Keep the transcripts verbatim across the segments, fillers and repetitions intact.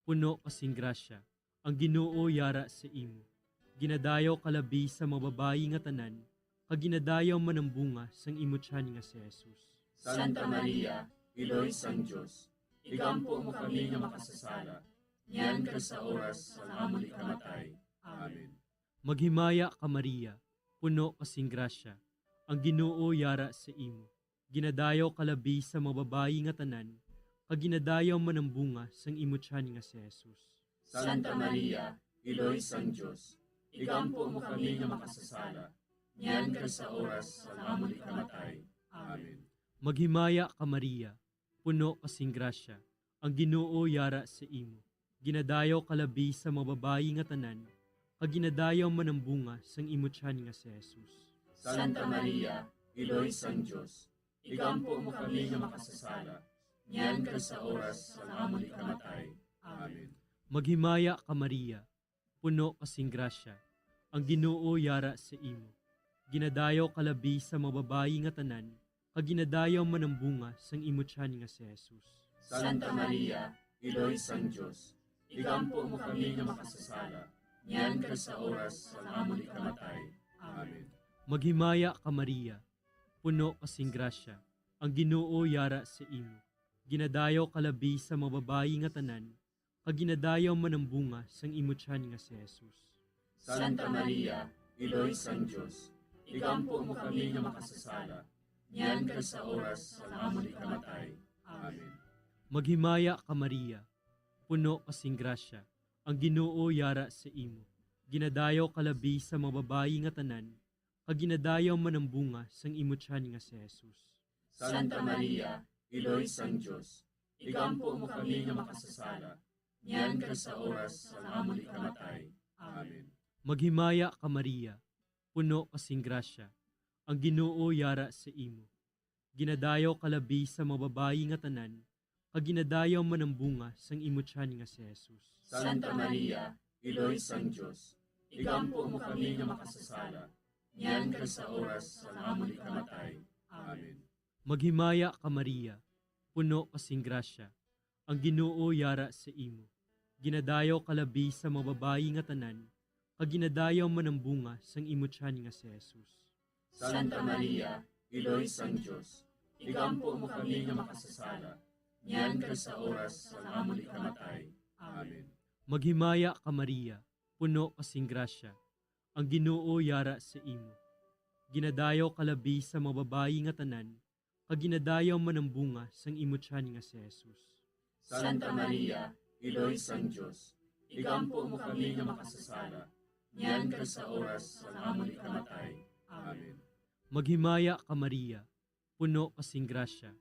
puno ka sing grasya, ang Ginoo yara sa imo. Ginadayaw ka labi sa mga babayi nga tanan, kag ginadayaw man ang bunga sang imo tiyan nga si Jesus. Santa Maria, Iloy sang Dios, igampo mo kami nga makasasala, niyan kag sa oras sang amon ikamatay. Amen. Maghimaya ka, Maria, puno ka sing grasya, ang Ginoo yara sa imo. Ginadayaw ka labi sa mga babayi nga tanan, kag ginadayaw man ang bunga sang imo tiyan nga si Jesus. Santa Maria, Iloy sang Dios, igampo mo kami nga makasasala, niyan kag sa oras sang amon ikamatay. Amen. Maghimaya ka, Maria, puno ka sing grasya, ang Ginoo yara sa imo. Ginadayaw ka labi sa mga babayi nga tanan, kag ginadayaw man ang bunga sang imo tiyan nga si Jesus. Santa Maria, Iloy sang Dios, igampo mo kami nga makasasala, niyan kag sa oras sang amon ikamatay. Amen. Maghimaya ka, Maria, puno ka sing grasya, ang Ginoo yara sa imo. Ginadayaw ka labi sa mga babayi nga tanan, kag ginadayaw man ang bunga sang imo tiyan nga si Jesus. Santa Maria, Iloy sang Dios, igampo mo kami nga makasasala, niyan kag sa oras sang amon ikamatay. Amen. Maghimaya ka, Maria, puno ka sing grasya, ang Ginoo yara sa imo. Ginadayaw ka labi sa mga babayi nga tanan, kag ginadayaw man ang bunga sang imo tiyan nga si Jesus. Santa Maria, Iloy sang Dios, igampo mo kami nga makasasala, niyan kag sa oras sang amon ikamatay. Amen. Maghimaya ka, Maria, puno ka sing grasya, ang Ginoo yara sa imo. Ginadayaw ka labi sa mga babayi nga tanan, kag ginadayaw man ang bunga sang imo tiyan nga si Jesus. Santa Maria, Iloy sang Dios, igampo mo kami nga makasasala, niyan kag sa oras sang amon ikamatay. Amen. Maghimaya ka, Maria, puno ka sing grasya, ang Ginoo yara sa imo. Ginadayaw ka labi sa mga babayi nga tanan, kag ginadayaw man ang bunga sang imo tiyan nga si Jesus. Santa Maria, Iloy sang Dios, igampo mo kami nga makasasala, niyan kag sa oras sang amon ikamatay. Amen. Maghimaya ka, Maria, puno ka sing grasya, ang Ginoo yara sa imo. Ginadayaw ka labi sa mga babayi nga tanan, kag ginadayaw man ang bunga sang imo tiyan nga si Jesus. Santa Maria, Iloy sang Dios, igampo mo kami nga makasasala, niyan kag sa oras sang amon ikamatay. Amen. Maghimaya ka, Maria, puno ka sing grasya, ang Ginoo yara sa imo. Ginadayaw ka labi sa mga babayi nga tanan, kag ginadayaw man ang bunga sang imo tiyan nga si Jesus. Santa Maria, Iloy sang Dios, igampo mo kami nga makasasala, niyan kag sa oras sang amon ikamatay. Amen. Maghimaya ka, Maria, puno ka sing grasya,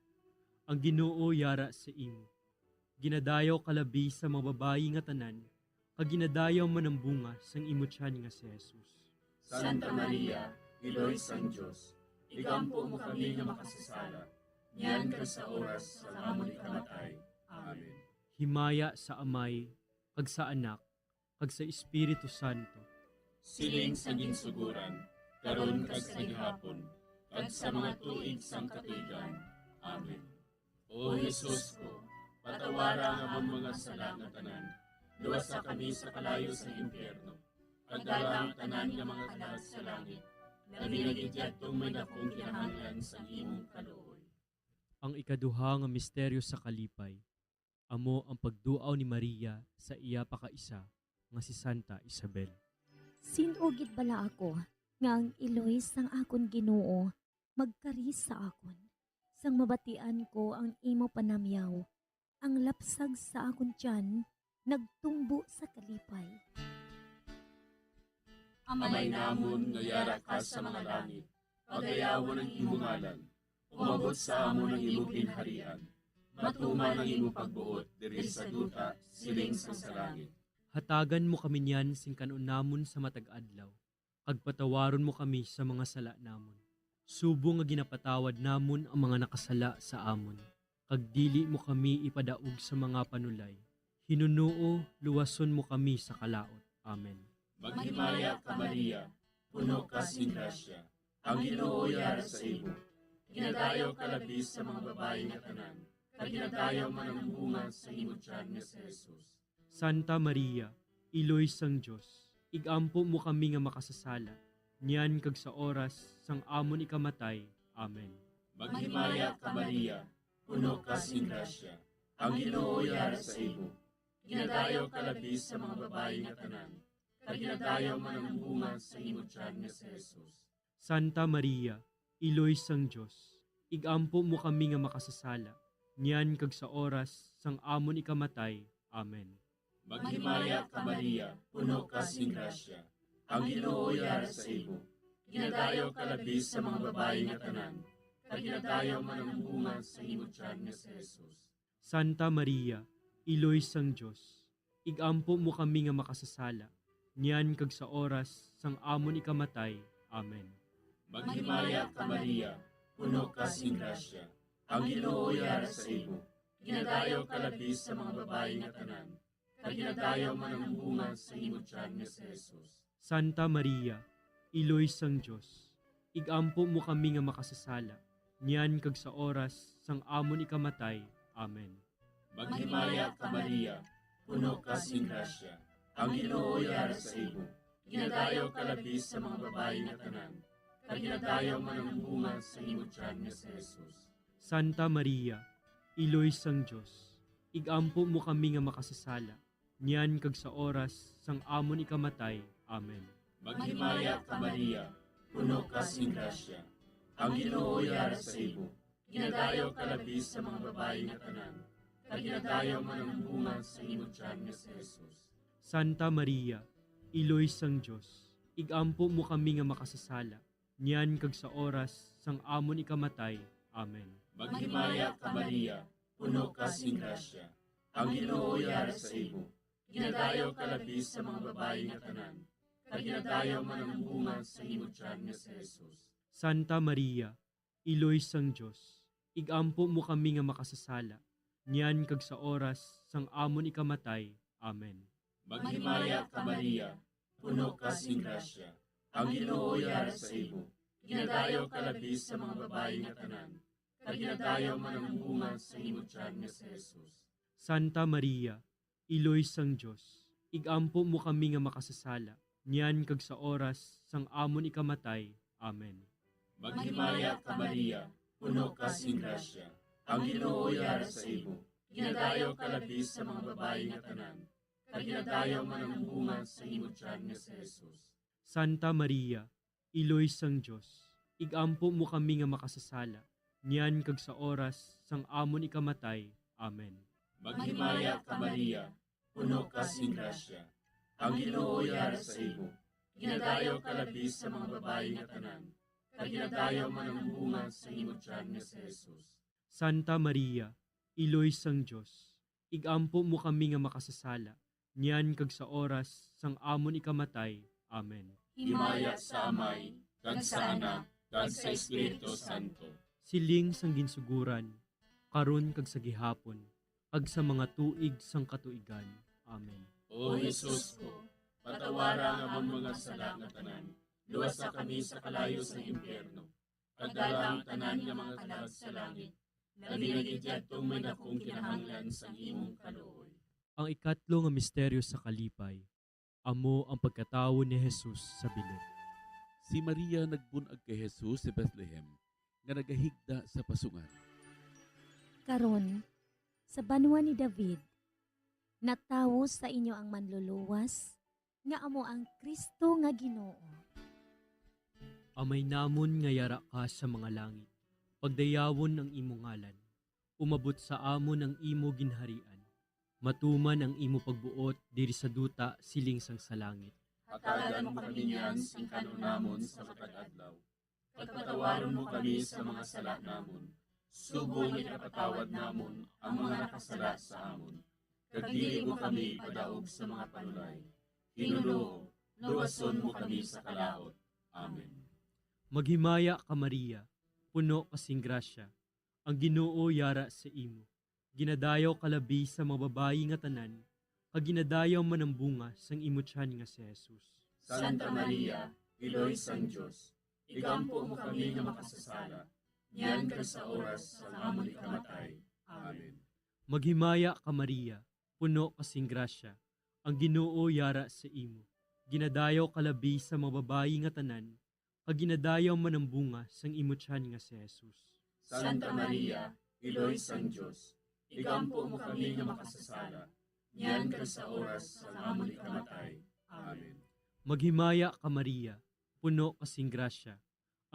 ang Ginoo yara sa imo. Ginadayaw ka labi sa mga babayi nga tanan, kag ginadayaw man ang bunga sang imo tiyan nga si Jesus. Santa Maria, Iloy sang Dios, igampo mo kami nga makasasala, niyan kag sa oras sang amon ikamatay. Amen. Himaya sa Amay, kag sa Anak, kag sa Espiritu Santo. Siling sa ginsugoran, karon kag sa gihapon, kag sa mga tuig sang katuigan. Amen. O Jesus ko, patawara ang amon mga sala nga tanan, luwasa kami sa kalayo sang impyerno, kag dala ang tanan nga mga kalag sa langit, labi na gid yadtong may dakong kinahanglan sang imong kaluoy. Ang ikaduha nga misteryo sa kalipay, amo ang pagduaw ni Maria sa iya pakaisa nga si Santa Isabel. Sin-o gid bala ako nga ang iloy sang akon Ginoo magkari sa akon, sang mabatian ko ang imo panamyaw? Ang lapsag sa akon tiyan nagtumbo sa kalipay. Amay namon nga yara ka sa mga langit, pagayawon ang imo ngalan. Umabot sa amon ang imo ginharian. Matuman ang imo pagbuot diri sa duta, siling sang sa langit. Hatagan mo kami niyan sing kan-on namon sa matag adlaw, kag patawaron mo kami sa mga sala namon, subong nga ginapatawad namon ang mga nakasala sa amon, kag dili mo kami ipadaog sa mga panulay. Hinunoo, luwason mo kami sa kalaut. Amen. Maghimaya ka, Maria, puno ka sing grasya, ang Ginoo yara sa imo. Ginadayaw ka labi sa mga babayi nga tanan, kag ginadayaw man ang bunga sa imo tiyan nga si Jesus. Santa Maria, Iloy sang Dios, ig-ampo mo kami nga makasasala, niyan kag sa oras sang amon ikamatay. Amen. Maghimaya ka, Maria, puno ka sing grasya, ang Ginoo yara sa imo. Ginadayaw ka labi sa mga babayi nga tanan, kag ginadayaw man ang bunga sa imo tiyan nga si Jesus. Santa Maria, Iloy sang Dios, ig-ampo mo kami nga makasasala, niyan kag sa oras sang amon ikamatay. Amen. Maghimaya ka, Maria, puno ka sing grasya, ang Ginoo yara sa imo. Ginadayaw ka labi sa mga babayi nga tanan, kag ginadayaw man ang bunga sa imo tiyan nga si Jesus. Santa Maria, Iloy sang Dios, ig-ampo mo kami nga makasasala, niyan kag sa oras sang amon ikamatay. Amen. Maghimaya ka, Maria, puno ka sing grasya, ang Ginoo yara sa imo. Ginadayaw ka labi sa mga babayi nga tanan, kag ginadayaw man ang bunga sa imo tiyan nga si Jesus. Santa Maria, Iloy sang Dios, ig-ampo mo kami nga makasasala, niyan kag sa oras sang amon ikamatay. Amen. Maghimaya ka, Maria, puno ka sing grasya, ang Ginoo yara sa imo. Ginadayaw ka labi sa mga babayi nga tanan, kag ginadayaw man ang bunga sa imo tiyan nga si Jesus. Santa Maria, Iloy sang Dios, ig-ampo mo kami nga makasasala, niyan kag sa oras sang amon ikamatay. Amen. Maghimaya ka, Maria, puno ka sing grasya, ang Ginoo yara sa imo. Ginadayaw ka labi sa mga babayi nga tanan, kag ginadayaw man ang bunga sa imo tiyan nga si Jesus. Santa Maria, Iloy sang Dios, ig-ampo mo kami nga makasasala, niyan kag sa oras sang amon ikamatay. Amen. Maghimaya ka, Maria, puno ka sing grasya, ang Ginoo yara sa imo. Ginadayaw ka labi sa mga babayi nga tanan, kag ginadayaw man ang bunga sa imo tiyan nga si Jesus. Santa Maria, Iloy sang Dios, ig-ampo mo kami nga makasasala, niyan kag sa oras sang amon ikamatay. Amen. Maghimaya ka, Maria, puno ka sing grasya, ang Ginoo yara sa imo. Ginadayaw ka labi sa mga babayi nga tanan, kag ginadayaw man ang bunga sa imo tiyan nga si Jesus. Santa Maria, Iloy sang Dios, ig-ampo mo kami nga makasasala, niyan kag sa oras sang amon ikamatay. Amen. Maghimaya ka, Maria, puno ka sing grasya, ang Ginoo yara sa imo. Ginadayaw ka labi sa mga babayi nga tanan, kag ginadayaw man ang bunga sa imo tiyan nga si Jesus. Santa Maria, Iloy sang Dios, ig-ampo mo kami nga makasasala, niyan kag sa oras sang amon ikamatay. Amen. Maghimaya ka, Maria, puno ka sing grasya, ang Ginoo yara sa imo. Ginadayaw ka labi sa mga babayi nga tanan, kag ginadayaw man ang bunga sa imo tiyan nga si Jesus. Santa Maria, Iloy sang Dios, ig-ampo mo kami nga makasasala, niyan kag sa oras sang amon ikamatay. Amen. Himaya sa Amay, kag sa Anak, kag sa Espiritu Santo. Siling sang ginsuguran, karon kag sa gihapon, kag sa mga tuig sang katuigan. Amen. O Jesus ko, patawara ang amon mga sala nga tanan, luwasa kami sa kalayo sang impyerno, kag dala ang tanan nga mga kalag sa langit, labi na gid yadtong may dakong kinahanglan sang imong kaluoy. Ang ikatlo nga misteryo sa kalipay, amo ang pagkatawo ni Jesus sa bilog. Si Maria nagbun-ag kay Jesus sa Bethlehem, nga nagahigda sa pasungan. Karon, sa banwa ni David, natawo sa inyo ang Manluluwas, nga amo ang Cristo nga Ginoo. Amay namon nga yara ka sa mga langit, pagdayawon ang imo ngalan. Umabot sa amon ang imo ginharian. Matuman ang imo pagbuot diri sa duta siling sang sa langit. Hatagan mo kami niyan sing kan-on namon sa matag adlaw. Kag patawaron mo kami sa mga sala namon, subong nga ginapatawad namon ang mga nakasala sa amon. Kag dili mo kami padaog sa mga panulay. Hinunoo, luwason mo kami sa kalaut. Amen. Maghimaya ka, Maria, puno ka sing grasya, ang Ginoo yara sa imo. Ginadayaw ka labi sa mga babayi nga tanan, kag ginadayaw man ang bunga sang imo tiyan nga si Jesus. Santa Maria, Iloy sang Dios, igampo mo kami nga makasasala, niyan kag sa oras sang amon ikamatay. Amen. Maghimaya ka, Maria, puno ka sing grasya, Ang Ginoo yara sa imo. Ginadayaw ka labi sa mga babayi nga tanan, kag ginadayaw man ang bunga sang imo tiyan nga si Jesus. Santa Maria, Iloy sang Dios, igampo mo kami nga makasasala, niyan kag sa oras sang amon ikamatay. Amen. Maghimaya ka, Maria, puno ka sing grasya,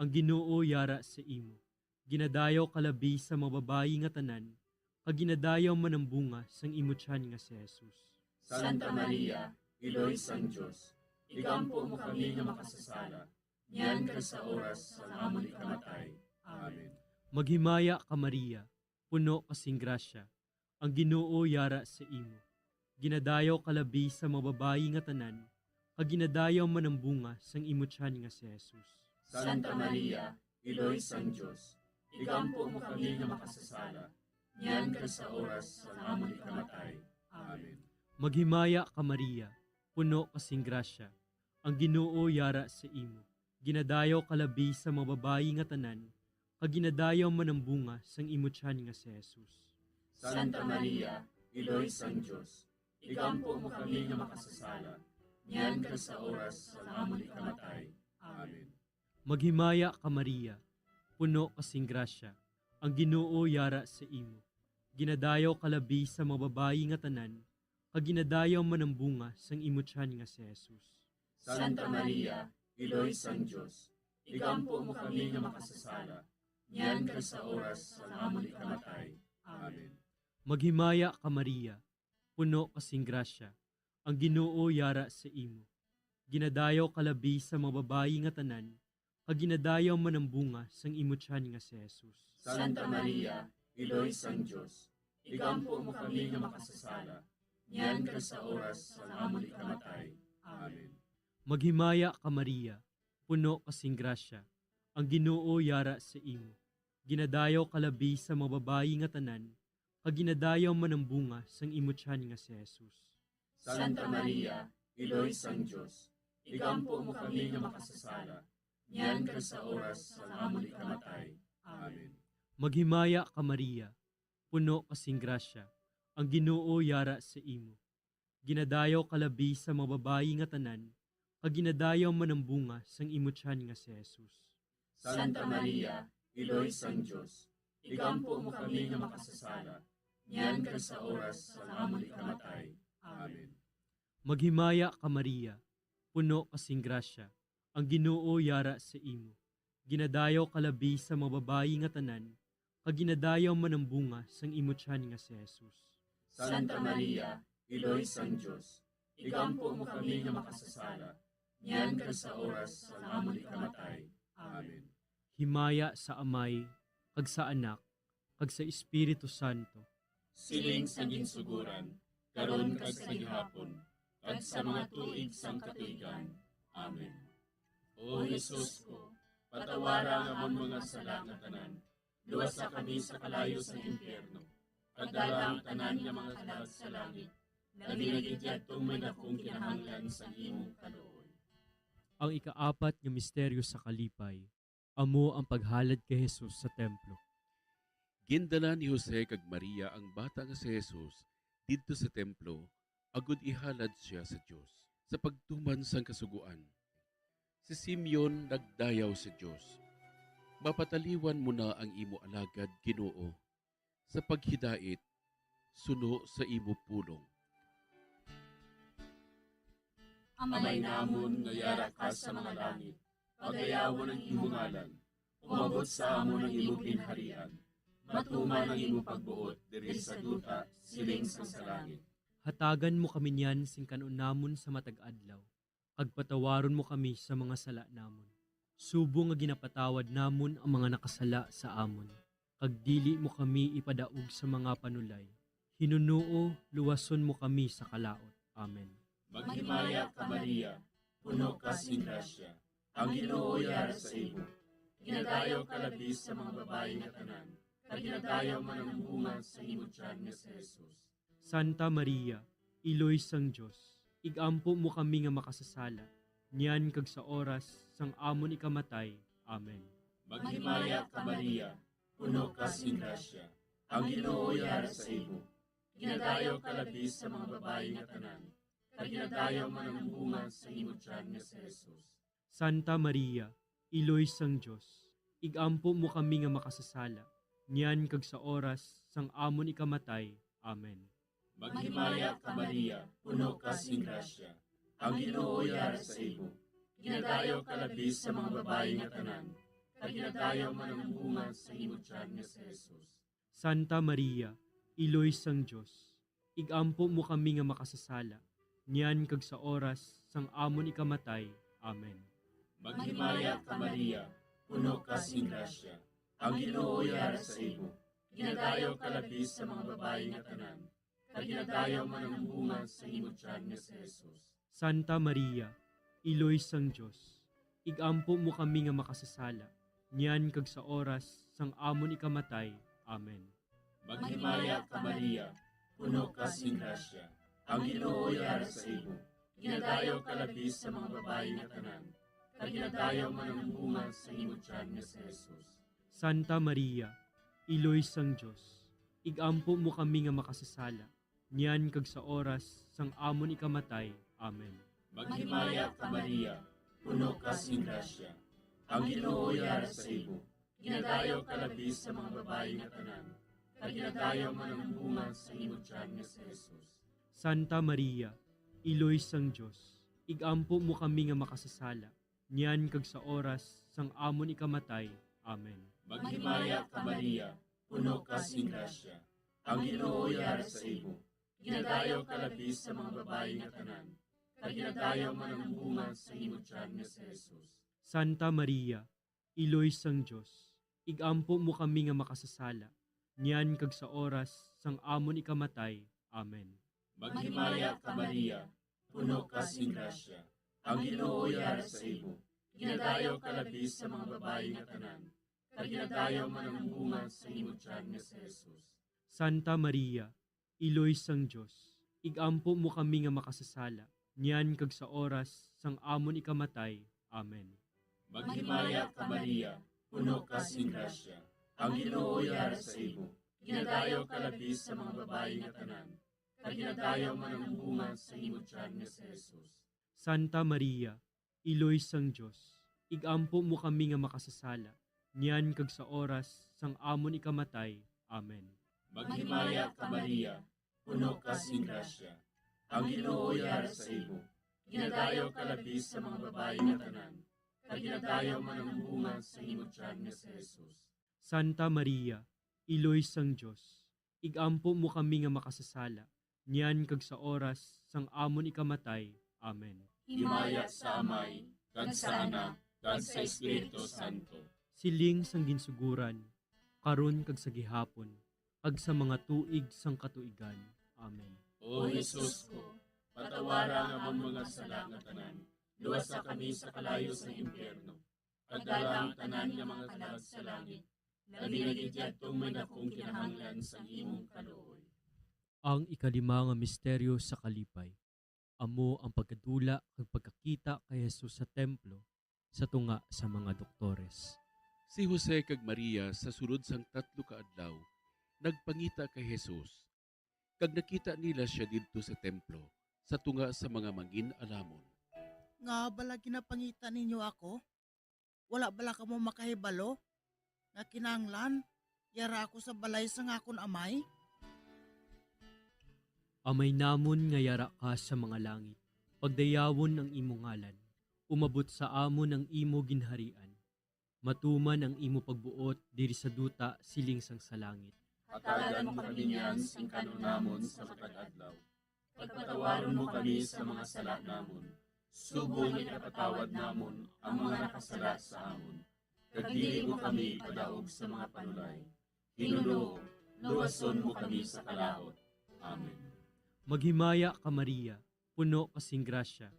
ang Ginoo yara sa imo. Ginadayaw ka labi sa mga babayi nga tanan, kag ginadayaw man ang bunga sang imo tiyan nga si Jesus. Santa Maria, Iloy sang Dios, igampo mo kami nga makasasala, niyan kag sa oras sang amon ikamatay. Amen. Maghimaya ka, Maria, puno ka sing grasya, ang Ginoo yara sa imo. Ginadayaw ka labi sa mga babayi nga tanan, kag ginadayaw man ang bunga sang imo tiyan nga si Jesus. Santa Maria, Iloy sang Dios, igampo mo kami nga makasasala, niyan kag sa oras sang amon ikamatay. Amen. Maghimaya ka, Maria, puno ka sing grasya, ang Ginoo yara sa imo. Ginadayaw ka labi sa mga babayi nga tanan, kag ginadayaw man ang bunga sang imo tiyan nga si Jesus. Santa Maria, Iloy sang Dios, igampo mo kami nga makasasala, niyan kag sa oras sang amon ikamatay. Amen. Maghimaya ka, Maria, puno ka sing grasya, ang Ginoo yara sa imo. Ginadayaw ka labi sa mga babayi nga tanan, kag ginadayaw man ang bunga sang imo tiyan nga si Jesus. Santa Maria, Iloy sang Dios, igampo mo kami nga makasasala, niyan kag sa oras sang amon ikamatay. Amen. Maghimaya ka, Maria, puno ka sing grasya, ang Ginoo yara sa imo. Ginadayaw ka labi sa mga babayi nga tanan, kag ginadayaw man ang bunga sang imo tiyan nga si Jesus. Santa Maria, Iloy sang Dios, igampo mo kami nga makasasala, niyan kag sa oras sang amon ikamatay. Amen. Maghimaya ka, Maria, puno ka sing grasya, ang Ginoo yara sa imo. Ginadayaw ka labi sa mga babayi nga tanan, kag ginadayaw man ang bunga sang imo tiyan nga si Jesus. Santa Maria, Iloy sang Dios, igampo mo kami nga makasasala, niyan kag sa oras sang amon ikamatay. Amen. Maghimaya ka, Maria, puno ka sing grasya, ang Ginoo yara sa imo. Ginadayaw ka labi sa mga babayi nga tanan, kag ginadayaw man ang bunga sang imo tiyan nga si Jesus. Santa Maria, Iloy sang Dios, igampo mo kami nga makasasala, niyan kag sa oras sang amon ikamatay. Amen. Maghimaya ka, Maria, puno ka sing grasya, ang Ginoo yara sa imo. Ginadayaw ka labi sa mga babayi nga tanan, kag ginadayaw man ang bunga sang imo tiyan nga si Jesus. Santa Maria, Iloy sang Dios, igampo mo kami nga makasasala, niyan kag sa oras sang amon ikamatay. Amen. Himaya sa Amay, kag sa Anak, kag sa Espiritu Santo. Siling sa ginsuguran, karon kag sa gihapon, kag sa mga tuig sang katuigan. Amen. O Jesus ko, patawara ang amon mga sala nga tanan, luwasa kami sa kalayo sang impyerno, kag dala ang tanan nga mga kalag sa langit, labi na gid yadtong may dakong kinahanglan sang imong kaluoy. Ang ikaapat nga misteryo sa kalipay, amo ang paghalad kay Jesus sa templo. Gindala ni Jose kag Maria ang bata nga si Jesus didto sa templo agod ihalad sia sa Dios. Sa pagtuman sang Kasugoan, si Simeon nagdayaw sa Dios, "Mapataliwan mo na ang imo alagad, Ginoo, sa paghidait suno sa imo pulong." Amay namon nga yara ka sa mga langit, pagayawon ang imo ngalan. Umabot sa amon ang imo ginharian. Matuman ang imo pagbuot diri sa duta, siling sang sa langit. Hatagan mo kami niyan sing kan-on namon sa matag adlaw, kag patawaron mo kami sa mga sala namon, subong nga ginapatawad namon ang mga nakasala sa amon, kag dili mo kami ipadaog sa mga panulay. Hinunoo, luwason mo kami sa kalaut. Amen. Maghimaya ka, Maria, puno ka sing grasya, ang Ginoo yara sa imo. Ginadayaw ka labi sa mga babayi nga tanan, kag ginadayaw man ang bunga sa imo tiyan nga si Jesus. Santa Maria, Iloy sang Dios, igampo mo kami nga makasasala, niyan kag sa oras sang amon ikamatay. Amen. Maghimaya ka, Maria, puno ka sing grasya, ang Ginoo yara sa imo. Ginadayaw ka labi sa mga babayi nga tanan, kag ginadayaw man ang bunga sa imo tiyan nga si Jesus. Santa Maria, Iloy sang Dios, ig-ampo mo kami nga makasasala, niyan kag sa oras sang amon ikamatay. Amen. Maghimaya ka, Maria, puno ka sing grasya. Ang Ginoo yara sa imo. Ginadayaw ka labi sa mga babayi nga tanan, kag ginadayaw man ang bunga sa imo tiyan nga si Jesus. Santa Maria, Iloy sang Dios, ig-ampo mo kami nga makasasala, niyan kag sa oras sang amon ikamatay. Amen. Maghimaya ka, Maria, puno ka sing grasya. Ang Ginoo yara sa imo. Ginadayaw ka labi sa mga babayi nga tanan, kag ginadayaw man ang bunga sa imo tiyan nga si Jesus. Santa Maria, Iloy sang Dios, ig-ampo mo kami nga makasasala, niyan kag sa oras sang amon ikamatay. Amen. Maghimaya ka, Maria, puno ka sing grasya. Ang Ginoo yara sa imo. Ginadayaw ka labi sa mga babayi nga tanan, kag ginadayaw man ang bunga sa imo tiyan nga si Jesus. Santa Maria, Iloy sang Dios, ig-ampo mo kami nga makasasala, niyan kag sa oras sang amon ikamatay. Amen. Maghimaya ka, Maria, puno ka sing grasya. Ang Ginoo yara sa imo. Ginadayaw ka labi sa mga babayi nga tanan, kag ginadayaw man ang bunga sa imo tiyan nga si Jesus. Santa Maria, Iloy sang Dios, ig-ampo mo kami nga makasasala, niyan kag sa oras sang amon ikamatay. Amen. Maghimaya ka, Maria, puno ka sing grasya. Ang Ginoo yara sa imo. Ginadayaw ka labi sa mga babayi nga tanan, kag ginadayaw man ang bunga sa imo tiyan nga si Jesus. Santa Maria, Iloy sang Dios, ig-ampo mo kami nga makasasala, niyan kag sa oras sang amon ikamatay. Amen. Maghimaya ka, Maria, puno ka sing grasya. Ang Ginoo yara sa imo. Ginadayaw ka labi sa mga babayi nga tanan, kag ginadayaw man ang bunga sa imo tiyan nga si Jesus. Santa Maria, Iloy sang Dios, ig-ampo mo kami nga makasasala, niyan kag sa oras sang amon ikamatay. Amen. Maghimaya ka, Maria, puno ka sing grasya. Ang Ginoo yara sa imo. Ginadayaw ka labi sa mga babayi nga tanan, kag ginadayaw man ang bunga sa imo tiyan nga si Jesus. Santa Maria, Iloy sang Dios, ig-ampo mo kami nga makasasala, niyan kag sa oras sang amon ikamatay. Amen. Maghimaya ka, Maria, puno ka sing grasya. Ang Ginoo yara sa imo. Ginadayaw ka labi sa mga babayi nga tanan, kag ginadayaw man ang bunga sa imo tiyan nga si Jesus. Santa Maria, Iloy sang Dios, ig-ampo mo kami nga makasasala, niyan kag sa oras sang amon ikamatay. Amen. Himaya sa Amay, kag sa Anak, kag sa Espiritu Santo. Siling sang ginsuguran, karon kag sa gihapon, kag sa mga tuig sang katuigan. Amen. O Jesus ko, patawara ang amon mga sala nga tanan, luwasa kami sa kalayo sang impyerno, pagdala ang tanan nga mga kalag sa langit, labi na gid yadtong may dakong kinahanglan sang imong kaluoy. Ang ikalima nga misteryo sa kalipay, amo ang pagkadula kag pagkakita kay Jesus sa templo sa tunga sa mga doktores. Si Jose kag Maria sa sulod sang tatlo ka adlaw nagpangita kay Jesus, kag nakita nila sia didto sa templo sa tunga sa mga mangin-alamon. Ngaa bala ginapangita ninyo ako? Wala bala kamo makahibalo nga kinahanglan yara ako sa balay sang akon Amay? Amay namon nga yara ka sa mga langit, pagdayawon ang imo ngalan, umabot sa amon ang imo ginharian, matuman ang imo pagbuot diri sa duta siling sang sa langit. Hatagan mo kami niyan sing kan-on namon sa matag adlaw. Pagpatawaron mo kami sa mga sala namon, subong nga ginapatawad namon ang mga nakasala sa amon. Kag dili mo kami ipadaog sa mga panulay. Ginoo, luwason mo kami sa kalaut. Amen. Maghimaya ka, Maria, puno ka sing grasya,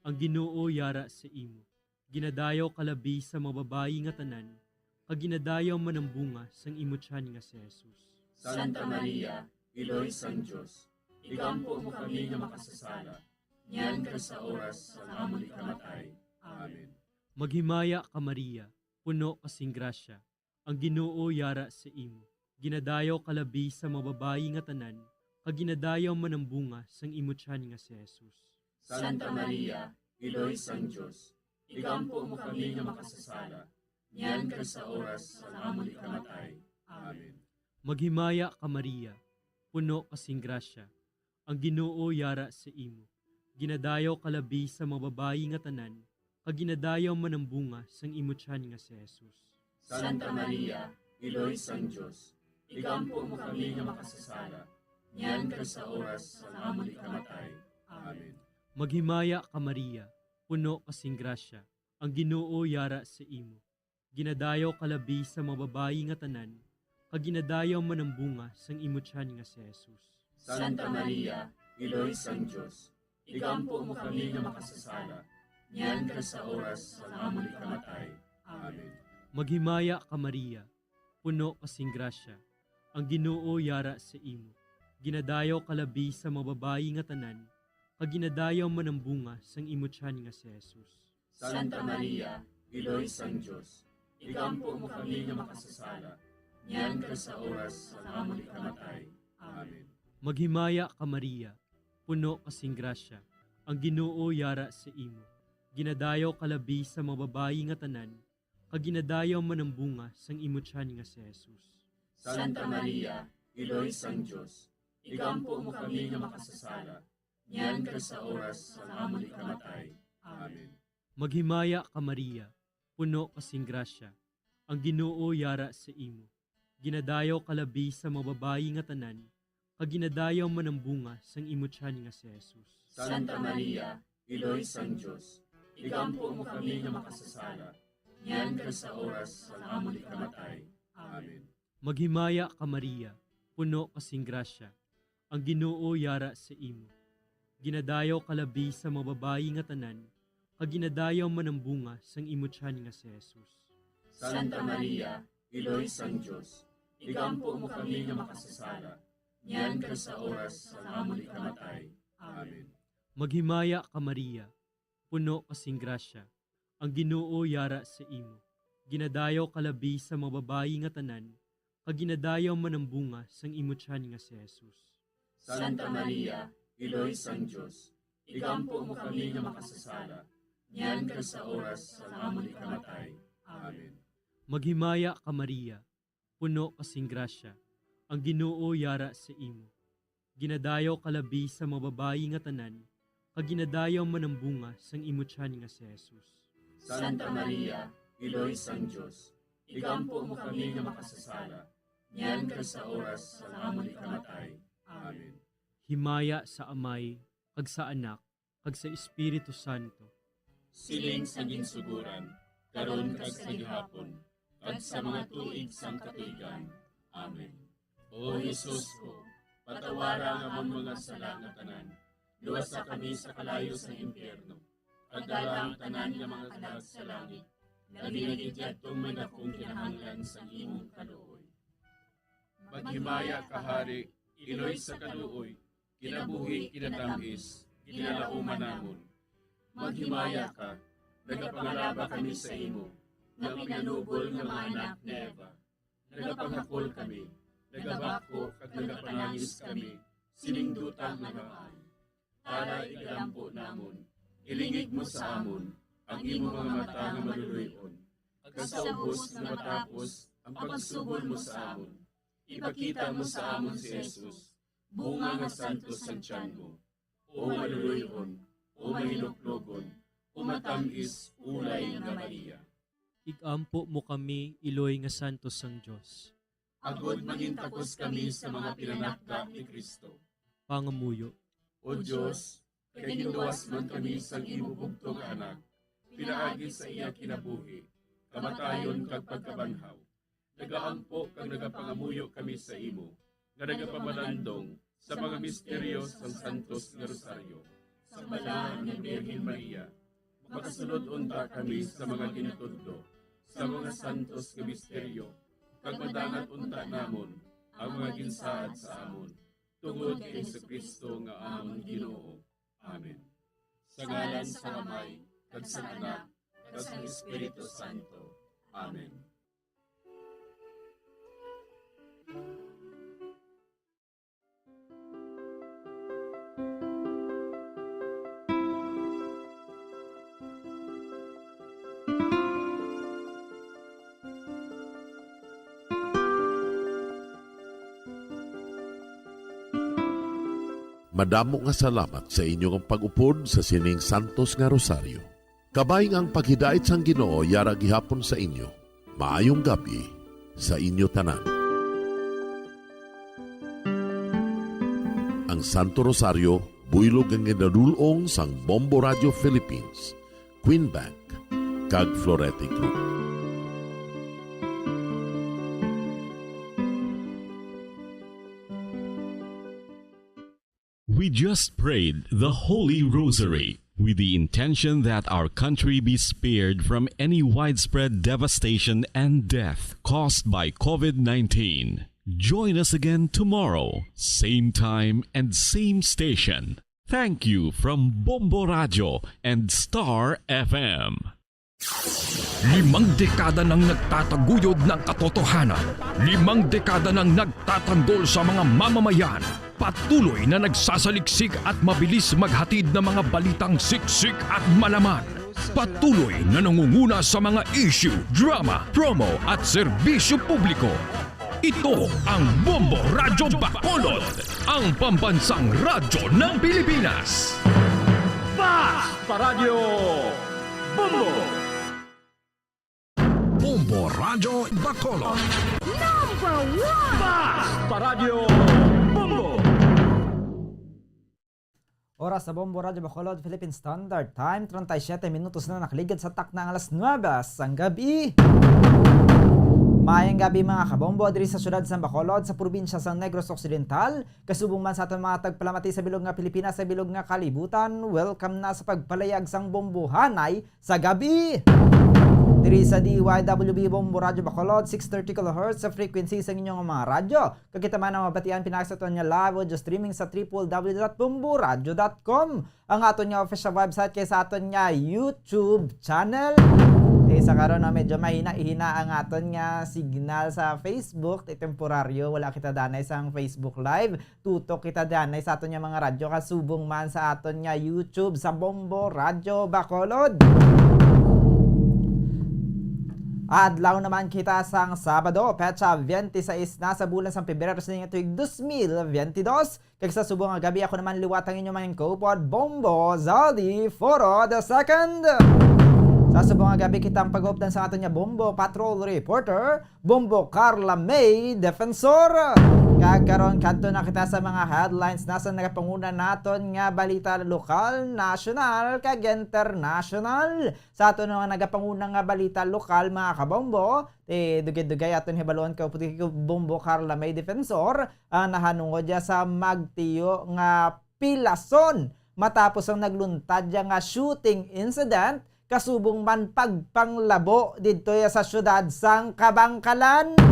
ang Ginoo yara sa imo. Ginadayaw ka labi sa mga babayi nga tanan, kag ginadayaw man ang bunga sang imo tiyan nga si Jesus. Santa Maria, Iloy sang Dios, igampo mo kami nga makasasala, niyan kag sa oras sang amon ikamatay. Amen. Maghimaya ka, Maria, puno ka sing grasya, ang Ginoo yara sa imo. Ginadayaw ka labi sa mga babayi nga tanan, kag ginadayaw man ang bunga sang imo tiyan nga si Jesus. Santa Maria, Iloy sang Dios, igampo mo kami nga makasasala, niyan kag sa oras sang amon ikamatay. Amen. Maghimaya ka, Maria, puno ka sing grasya, ang Ginoo yara sa imo. Ginadayaw ka labi sa mga babayi nga tanan, kag ginadayaw man ang bunga sang imo tiyan nga si Jesus. Santa Maria, Iloy sang Dios, igampo mo kami nga makasasala, niyan kag sa oras sang amon ikamatay. Amen. Maghimaya ka, Maria, puno ka sing grasya, ang Ginoo yara sa imo. Ginadayaw ka labi sa mga babayi nga tanan, kag ginadayaw man ang bunga sang imo tiyan nga si Jesus. Santa Maria, Iloy sang Dios, igampo mo kami nga makasasala, niyan kag sa oras sang amon ikamatay. Amen. Maghimaya ka, Maria, puno ka sing grasya, ang Ginoo yara sa imo. Ginadayaw ka labi sa mga babayi nga tanan, kag ginadayaw man ang bunga sang imo tiyan nga si Jesus. Santa Maria, Iloy sang Dios, igampo mo kami nga makasasala, niyan kag sa oras sang amon ikamatay. Amen. Maghimaya ka, Maria, puno ka sing grasya, ang Ginoo yara sa imo. Ginadayaw ka labi sa mga babayi nga tanan, kag ginadayaw man ang bunga sang imo tiyan nga si Jesus. Santa Maria, Iloy sang Dios, igampo mo kami nga makasasala, niyan kag sa oras sang amon ikamatay. Amen. Maghimaya ka, Maria, puno ka sing grasya, ang Ginoo yara sa imo. Ginadayaw ka labi sa mga babayi nga tanan, kag ginadayaw man ang bunga sang imo tiyan nga si Jesus. Santa Maria, Iloy sang Dios, igampo mo kami nga makasasala, niyan kag sa oras sang amon ikamatay. Amen. Maghimaya ka, Maria, puno ka sing grasya, ang Ginoo yara sa imo. Ginadayaw ka labi sa mga babayi nga tanan, kag ginadayaw man ang bunga sang imo tiyan nga si Jesus. Santa Maria, Iloy sang Dios, igampo mo kami nga makasasala, niyan kag sa oras sang amon ikamatay. Amen. Maghimaya ka, Maria, puno ka sing grasya, ang Ginoo yara sa imo. Ginadayaw ka labi sa mga babayi nga tanan, kag ginadayaw man ang bunga sang imo tiyan nga si Jesus. Santa Maria, Iloy sang Dios, igampo mo kami nga makasasala, niyan kag sa oras sang amon ikamatay. Amen. Maghimaya ka, Maria, puno ka sing grasya, ang Ginoo yara sa imo. Ginadayaw ka labi sa mga babayi nga tanan, kag ginadayaw man ang bunga sang imo tiyan nga si Jesus. Santa Maria, Iloy sang Dios, igampo mo kami nga makasasala, niyan kag sa oras sang amon ikamatay. Amen. Himaya sa Amay, kag sa Anak, kag sa Espiritu Santo. Siling sa ginsugoran, karon kag sa gihapon, kag sa mga tuig sang katuigan. Amen. O Jesus ko, patawara ang amon mga sala nga tanan, luwasa kami sa kalayo sang impyerno, kag dala ang tanan nga mga kalag sa langit, labi na gid yadtong may dakong kinahanglan sang imong kaluoy. Maghimaya ka, Hari, Iloy sa kaluoy, kinabuhi, kinatamis, ginalauman namon. Maghimaya ka, nagapangalaba kami sa imo, nga pinanubol nga mga anak ni Eva. Nagapanghakol kami, nagabakho kag nagapanangis kami, sining duta nga maan. Tara, igalampo namon, ilingig mo sa amon ang imo mga mata nga maluloy-on, kag sa ubos nga matapos ang pagsubol mo sa amon, ipakita mo sa amon si Jesus, bunga nga santos sang tiyan mo. O maluloy-on, o mahinuklogon, o matamis ulay nga Maria. Igampo mo kami, Iloy nga santos sang Dios. Agod mangintakos kami sa mga pinanakda ni Cristo. Pangamuyo. O Dios, kay ginluwas man kami sang imo bugtong nga Anak, pinaagi sa iya kinabuhi, kamatayon kag pagkabanhaw, nagaampo kag nagapangamuyo kami sa imo, nga nagapamalandong sa mga misteryo sang Santos nga Rosaryo. Sang Balaan nga Birhen Maria, makasulod unta kami sa mga ginatudlo sa mga santos nga misteryo, kag madangat unta namon ang mga ginsaad sa amon, tungod kay Jesu-Cristo nga amon Ginoo. Amen. Sa ngalan sang Amay, kag sang Anak, kag sang Espiritu Santo. Amen. Madamo nga salamat sa inyo nga pag-upod sa sining santos nga rosaryo. Kabay nga ang paghidait sang Ginoo yara gihapon sa inyo. Maayong gab-i sa inyo tanan. Ang Santo Rosario, buylog nga ginadul-ong sang Bombo Radio Philippines, Queen Bank, kag Florete Group. We just prayed the Holy Rosary with the intention that our country be spared from any widespread devastation and death caused by COVID nineteen. Join us again tomorrow, same time and same station. Thank you from Bombo Radio and Star F M. Limang dekada nang nagtataguyod ng katotohanan. Limang dekada nang nagtatanggol sa mga mamamayan. Patuloy na nagsasaliksik at mabilis maghatid ng mga balitang siksik at malaman. Patuloy na nangunguna sa mga issue, drama, promo at serbisyo publiko. Ito ang Bombo Radyo Bacolod, ang pambansang radyo ng Pilipinas. Basta Radyo Bombo! Bombo Radyo Bacolod. Number one! Basta Radyo Bombo! Oras sa Bombo Radyo Bacolod, Philippine Standard Time, treinta y siete minutos na nakaligid sa takna ang alas nuebe sang gabi. Mayang gabi, mga kabombo, diri sa siyudad sang Bacolod, sa probinsya sang Negros Occidental, kasubong man sa aton mga tagpalamati sa bilog nga Pilipinas, sa bilog nga kalibutan. Welcome na sa pagpalayag sang bombohanay sa gabi. Diri sa D Y W B Bombo Radyo Bacolod, six thirty kilohertz sa frequency sa inyong mga radyo. Kag kita man ang mabatian pinaagi sa aton nga live audio streaming sa triple W dot bomboradyo dot com, ang aton nga official website, kag sa aton nga YouTube channel. Di sa karon, no, medyo mahina-hina ang aton nga signal sa Facebook. Ti temporaryo, wala kita danay sang Facebook Live. Tutok kita danay sa aton nga mga radyo, kasubong man sa aton nga YouTube sa Bombo Radyo Bacolod. Adlaw naman kita sang Sabado, petsa twenty-six na sa bulan sang Pebrero sa tuig dos mil twenty-dos. Kag sa subong nga gabi, ako naman liwat ang inyong mga kaupod, Bombo Zaldi Foro the second. Sa subong nga gabi, kita ang pag-updan sa aton nga Bombo Patrol Reporter, Bombo Carla May Defensor. Kag karon, kadto na kita sa mga headlines na sa nagapanguna naton nga balita lokal, nasyonal, kag internasyonal. Sa aton nga nagapanguna nga balita lokal, mga kabombo, ti dugay-dugay aton hibaluon kay Bombo Carla May Defensor, ah, nahanungod ya sa magtiyo nga pilason matapos ang nagluntad ya nga shooting incident, kasubong man pagpanglabo didto ya sa siyudad sang Kabangkalan.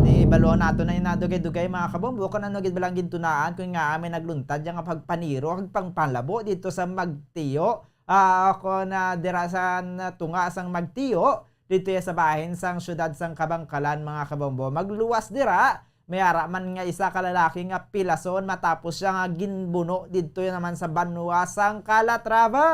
Di balo nato na ina dugay-dugay, mga kabombo, kung ano gid ba lang gintunaan, kung nga may nagluntad ya nga pagpaniro kag pagpanglabo didto sa magtiyo, ah, ako na dira sa tunga sang magtiyo, didto ya sa bahin sang siyudad sang Kabangkalan, mga kabombo. Magluwas dira, may ara man nga isa ka lalaki nga pilason matapos siya nga ginbuno didto ya naman sa banwa sang Calatrava.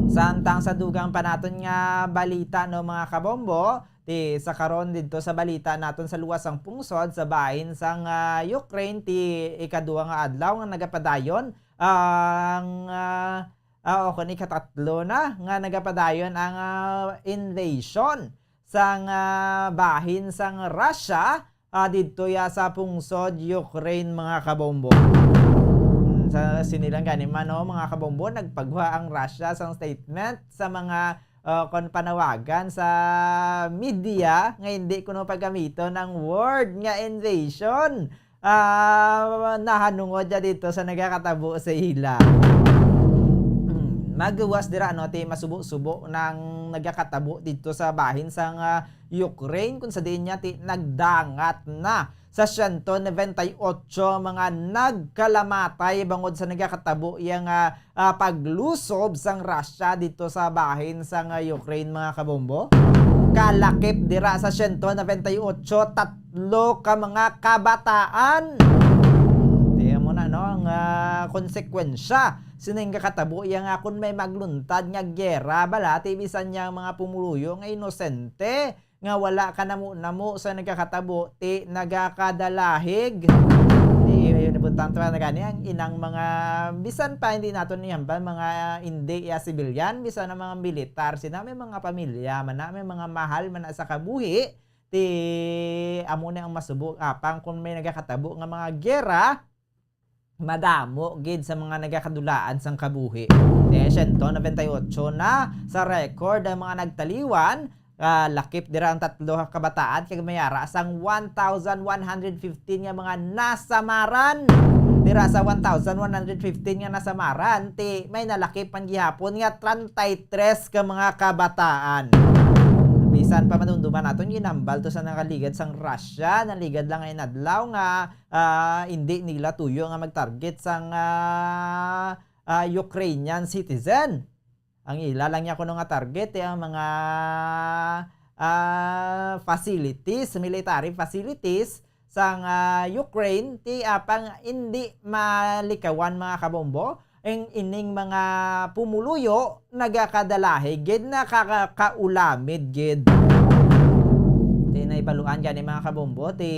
Samtang sa dugang pa naton nga balita, no, mga kabombo, ti sa karon didto sa balita naton sa luwas sang pungsod sa bahin sang, ah, Ukraine, ti ikaduha nga adlaw nga nagapadayon ang, ah, ah, o kon ikatatlo na nga nagapadayon ang, ah, invasion sang, ah, bahin sang Russia, ah, didto ya sa pungsod Ukraine, mga kabombo. Mm, sa sinilang gani man, no, mga kabombo, nagpagwa ang Russia sang statement sa mga, ah, kon panawagan sa media nga hindi kuno pagamiton ang word nga invasion. Ah, nahanungod ya dito sa nagakatabo sa ila. Hmm, magawas dira, no, ti masubo-subo nang nagakatabo dito sa bahin sang, ah, Ukraine, kung sa diin niya ti nagdangat na sa siyento noventa y ocho mga nagkalamatay bangod sa nagakatabo iya nga, ah, paglusob sang Russia dito sa bahin sang, ah, Ukraine, mga kabombo. Kalakip dira sa siyento noventa y ocho, tatlo ka mga kabataan. Tiyan mo na, no, ang, ah, konsekwensya sining kakatabo iya nga kung may magluntad nga gera, bala, ti bisan niya ang mga pumuluyo nga inosente, nga wala ka namo-namo sa nagakatabo, ti nagakadalahig. Ti, Tanto na gani ang inang mga, bisan pa hindi naton ihambal, mga hindi ya sibilyan, bisan ang mga militar, sina may mga pamilya man na, may mga mahal man na sa kabuhi, ti amo ni ang masubo. Apang kung may nagakatabo nga mga gera, madamo gid sa mga nagakadulaan sang kabuhi. Ti siyento noventa y ocho na sa record ang mga nagtaliwan. Ah, lakip dira ang tatlo ka kabataan kag may ara sang one thousand one hundred fifteen nga mga nasamaran. Dira sa one thousand one hundred fifteen nga nasamaran, ti may nalakip man gihapon nga treinta y tres ka mga kabataan. Bisan pa madumduman naton, ginambal to sa nakaligad sang Russia, naligad lang nga inadlaw nga, ah, hindi nila tuyo nga mag-target sang, ah, ah, Ukrainian citizen. Ang ila lang niya kuno nga target, eh, ang mga, ah, facilities, military facilities sang, ah, Ukraine, ti apang hindi malikawan, mga kabombo, ang ining mga pumuluyo nagakadalahi gid, nakakaulamid gid. Ti naibaluan gani, mga kabombo, ti,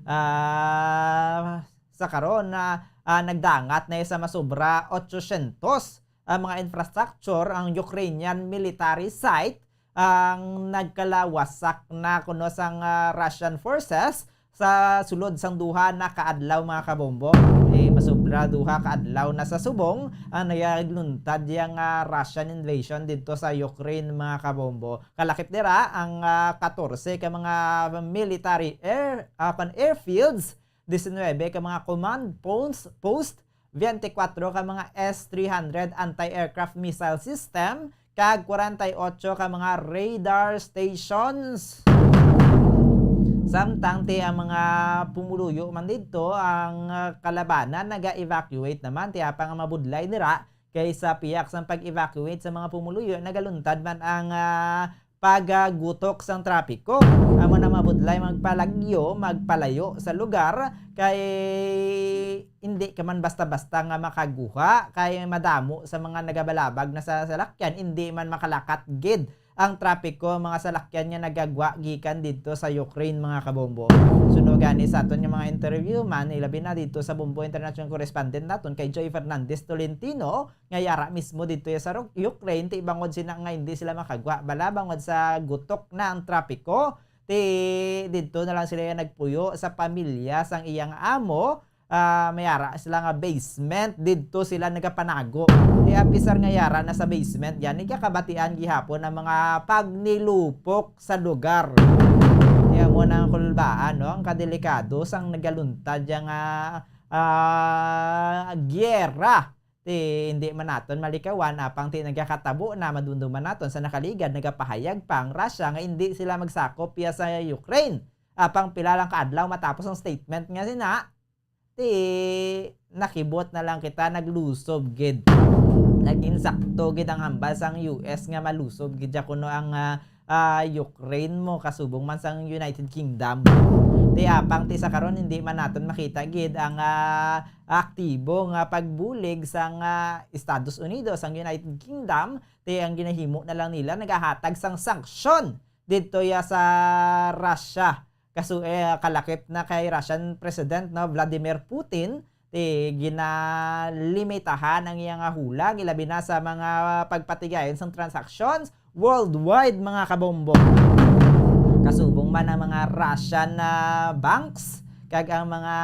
ah, sa karon na, ah, nagdangat na sa masubra otsosyentos ang mga infrastructure, ang Ukrainian military site ang nagkalawasak na kuno sang, ah, Russian forces sa sulod sang duha na kaadlaw, mga kabombo. Eh, masubra duha kaadlaw na sa subong ang nagaluntad yang, ah, Russian invasion didto sa Ukraine, mga kabombo. Kalakip dira ang, ah, katorse ka mga military air, ah, kan airfields, diecinuebe ka mga command post, post, twenty-four ka mga S three hundred anti-aircraft missile system, kag kwarenta y ocho ka mga radar stations. Samtang ti ang mga pumuluyo man didto, ang, ah, kalabanan naga-evacuate naman, ti apang ang mabudlay dira kay sa pihak sang pag-evacuate sa mga pumuluyo, nagaluntad man ang, ah, paggutok sang trapiko. Amo na mabudlay magpalagyo, magpalayo sa lugar, kay hindi ka man basta-basta nga makaguha, kay madamo sa mga nagabalabag na sa salakyan, hindi man makalakat gid ang trapiko, mga salakyan nga nagagwa gikan didto sa Ukraine, mga kabombo. Suno gani sa aton nga mga interview man, ilabi na didto sa Bombo International correspondent naton kay Joy Fernandez Tolentino, nga yara mismo didto ya sa Ru-, Ukraine, ti bangod sina nga hindi sila makagwa bala bangod sa gutok na ang trapiko, ti didto na lang sila ya nagpuyo sa pamilya sang iyang amo. Ah, may ara sila nga basement, didto sila nagapanago. Ti apisar nga yara na sa basement, yan, nagakabatian gihapon ang mga pagnilupok sa lugar. Ti amo na ang kulbaan, no? Ang kadelikado sang nagaluntad ya nga, ah, giyera. Ti hindi man naton malikawan, apang ti nagakatabo na, madumduman naton sa nakaligad, nagapahayag pa ang Russia nga indi sila magsakop ya sa Ukraine. Apang pila lang ka adlaw matapos ang statement nga sina, ti nakibot na lang kita, naglusob gid. Naging sakto gid ang hambal sang U S nga malusob gid ya kuno ang, ah, ah, Ukraine mo kasubong man sang United Kingdom. Ti apang ti sa karon hindi man naton makita gid ang, ah, aktibo nga pagbulig sang, ah, Estados Unidos, ang United Kingdom, ti ang ginahimo na lang nila nagahatag sang sanksyon didto ya sa Russia. Kaso, eh, kalakip na kay Russian President, no, Vladimir Putin, ti ginalimitahan ang iya nga hulag, ilabi na sa mga pagpatigayon sang transactions worldwide, mga kabombo. Kasubong man ang mga Russian na banks kag ang mga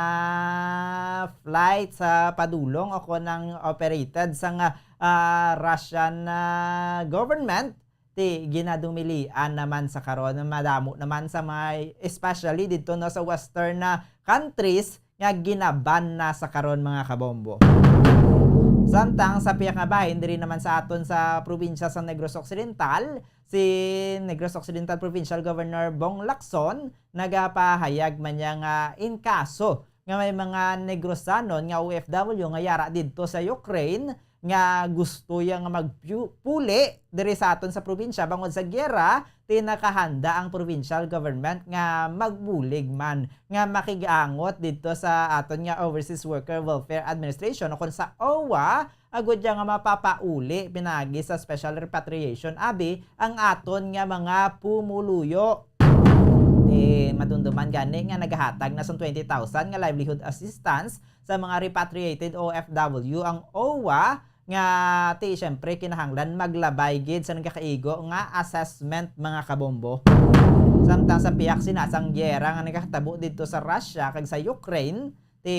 flights sa padulong o kon ang operated sang, ah, Russian, ah, government, ti ginadumilian naman sa karon, madamo naman sa mga, especially didto, no, sa western na countries nga ginaban na sa karon, mga kabombo. Samtang sa pihak nga bahin, diri naman sa aton sa probinsya sa Negros Occidental, si Negros Occidental Provincial Governor Bong Lacson nagapahayag man niya nga in kaso nga may mga Negrosanon nga O F W nga yara didto sa Ukraine nga gusto ya nga magpuli diri sa aton sa probinsya bangod sa giyera, ti nakahanda ang provincial government nga magbulig man, nga makigangot didto sa aton nga Overseas Worker Welfare Administration o kon sa O W A, agud ya nga mapapauli pinaagi sa special repatriation abi ang aton nga mga pumuluyo. Eh, madumduman gani nga nagahatag na sang twenty thousand nga livelihood assistance sa mga repatriated O F W ang O W A, nga ti, siyempre, kinahanglan maglabay gid sa nagakaigo nga assessment, mga kabombo. Samtang sa pihak sina sang giyera nga nagakatabo didto sa Russia kag sa Ukraine, ti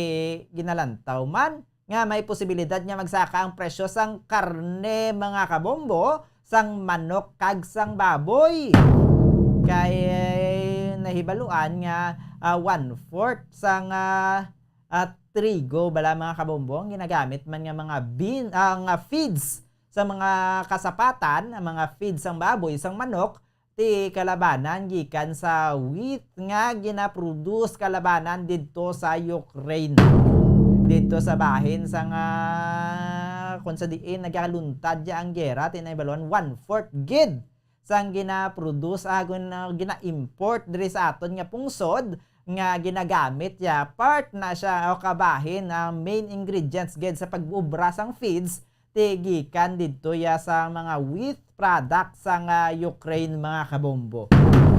ginalantaw man nga may posibilidad nga magsaka ang presyo sang karne, mga kabombo, sang manok kag sang baboy. Kay nahibaluan nga, ah, one-fourth sang, ah, ah, trigo bala, mga kabombo, ang ginagamit man nga mga bin-, ah, nga feeds sa mga kasapatan, ang mga feeds sang baboy, sang manok, ti kalabanan gikan sa wheat nga ginaproduce kalabanan didto sa Ukraine. Didto sa bahin sang, ah, kung sa diin nagaluntad ya ang giyera, ti nahibaluan one-fourth gid sang ginaproduce, ah, gun-, ah, gina-import diri sa aton nga pungsod nga ginagamit ya. Part na siya o kabahin, ang main ingredients gid sa pag-obra sang feeds, ti gikan didto ya sa mga wheat product sang, ah, Ukraine, mga kabombo.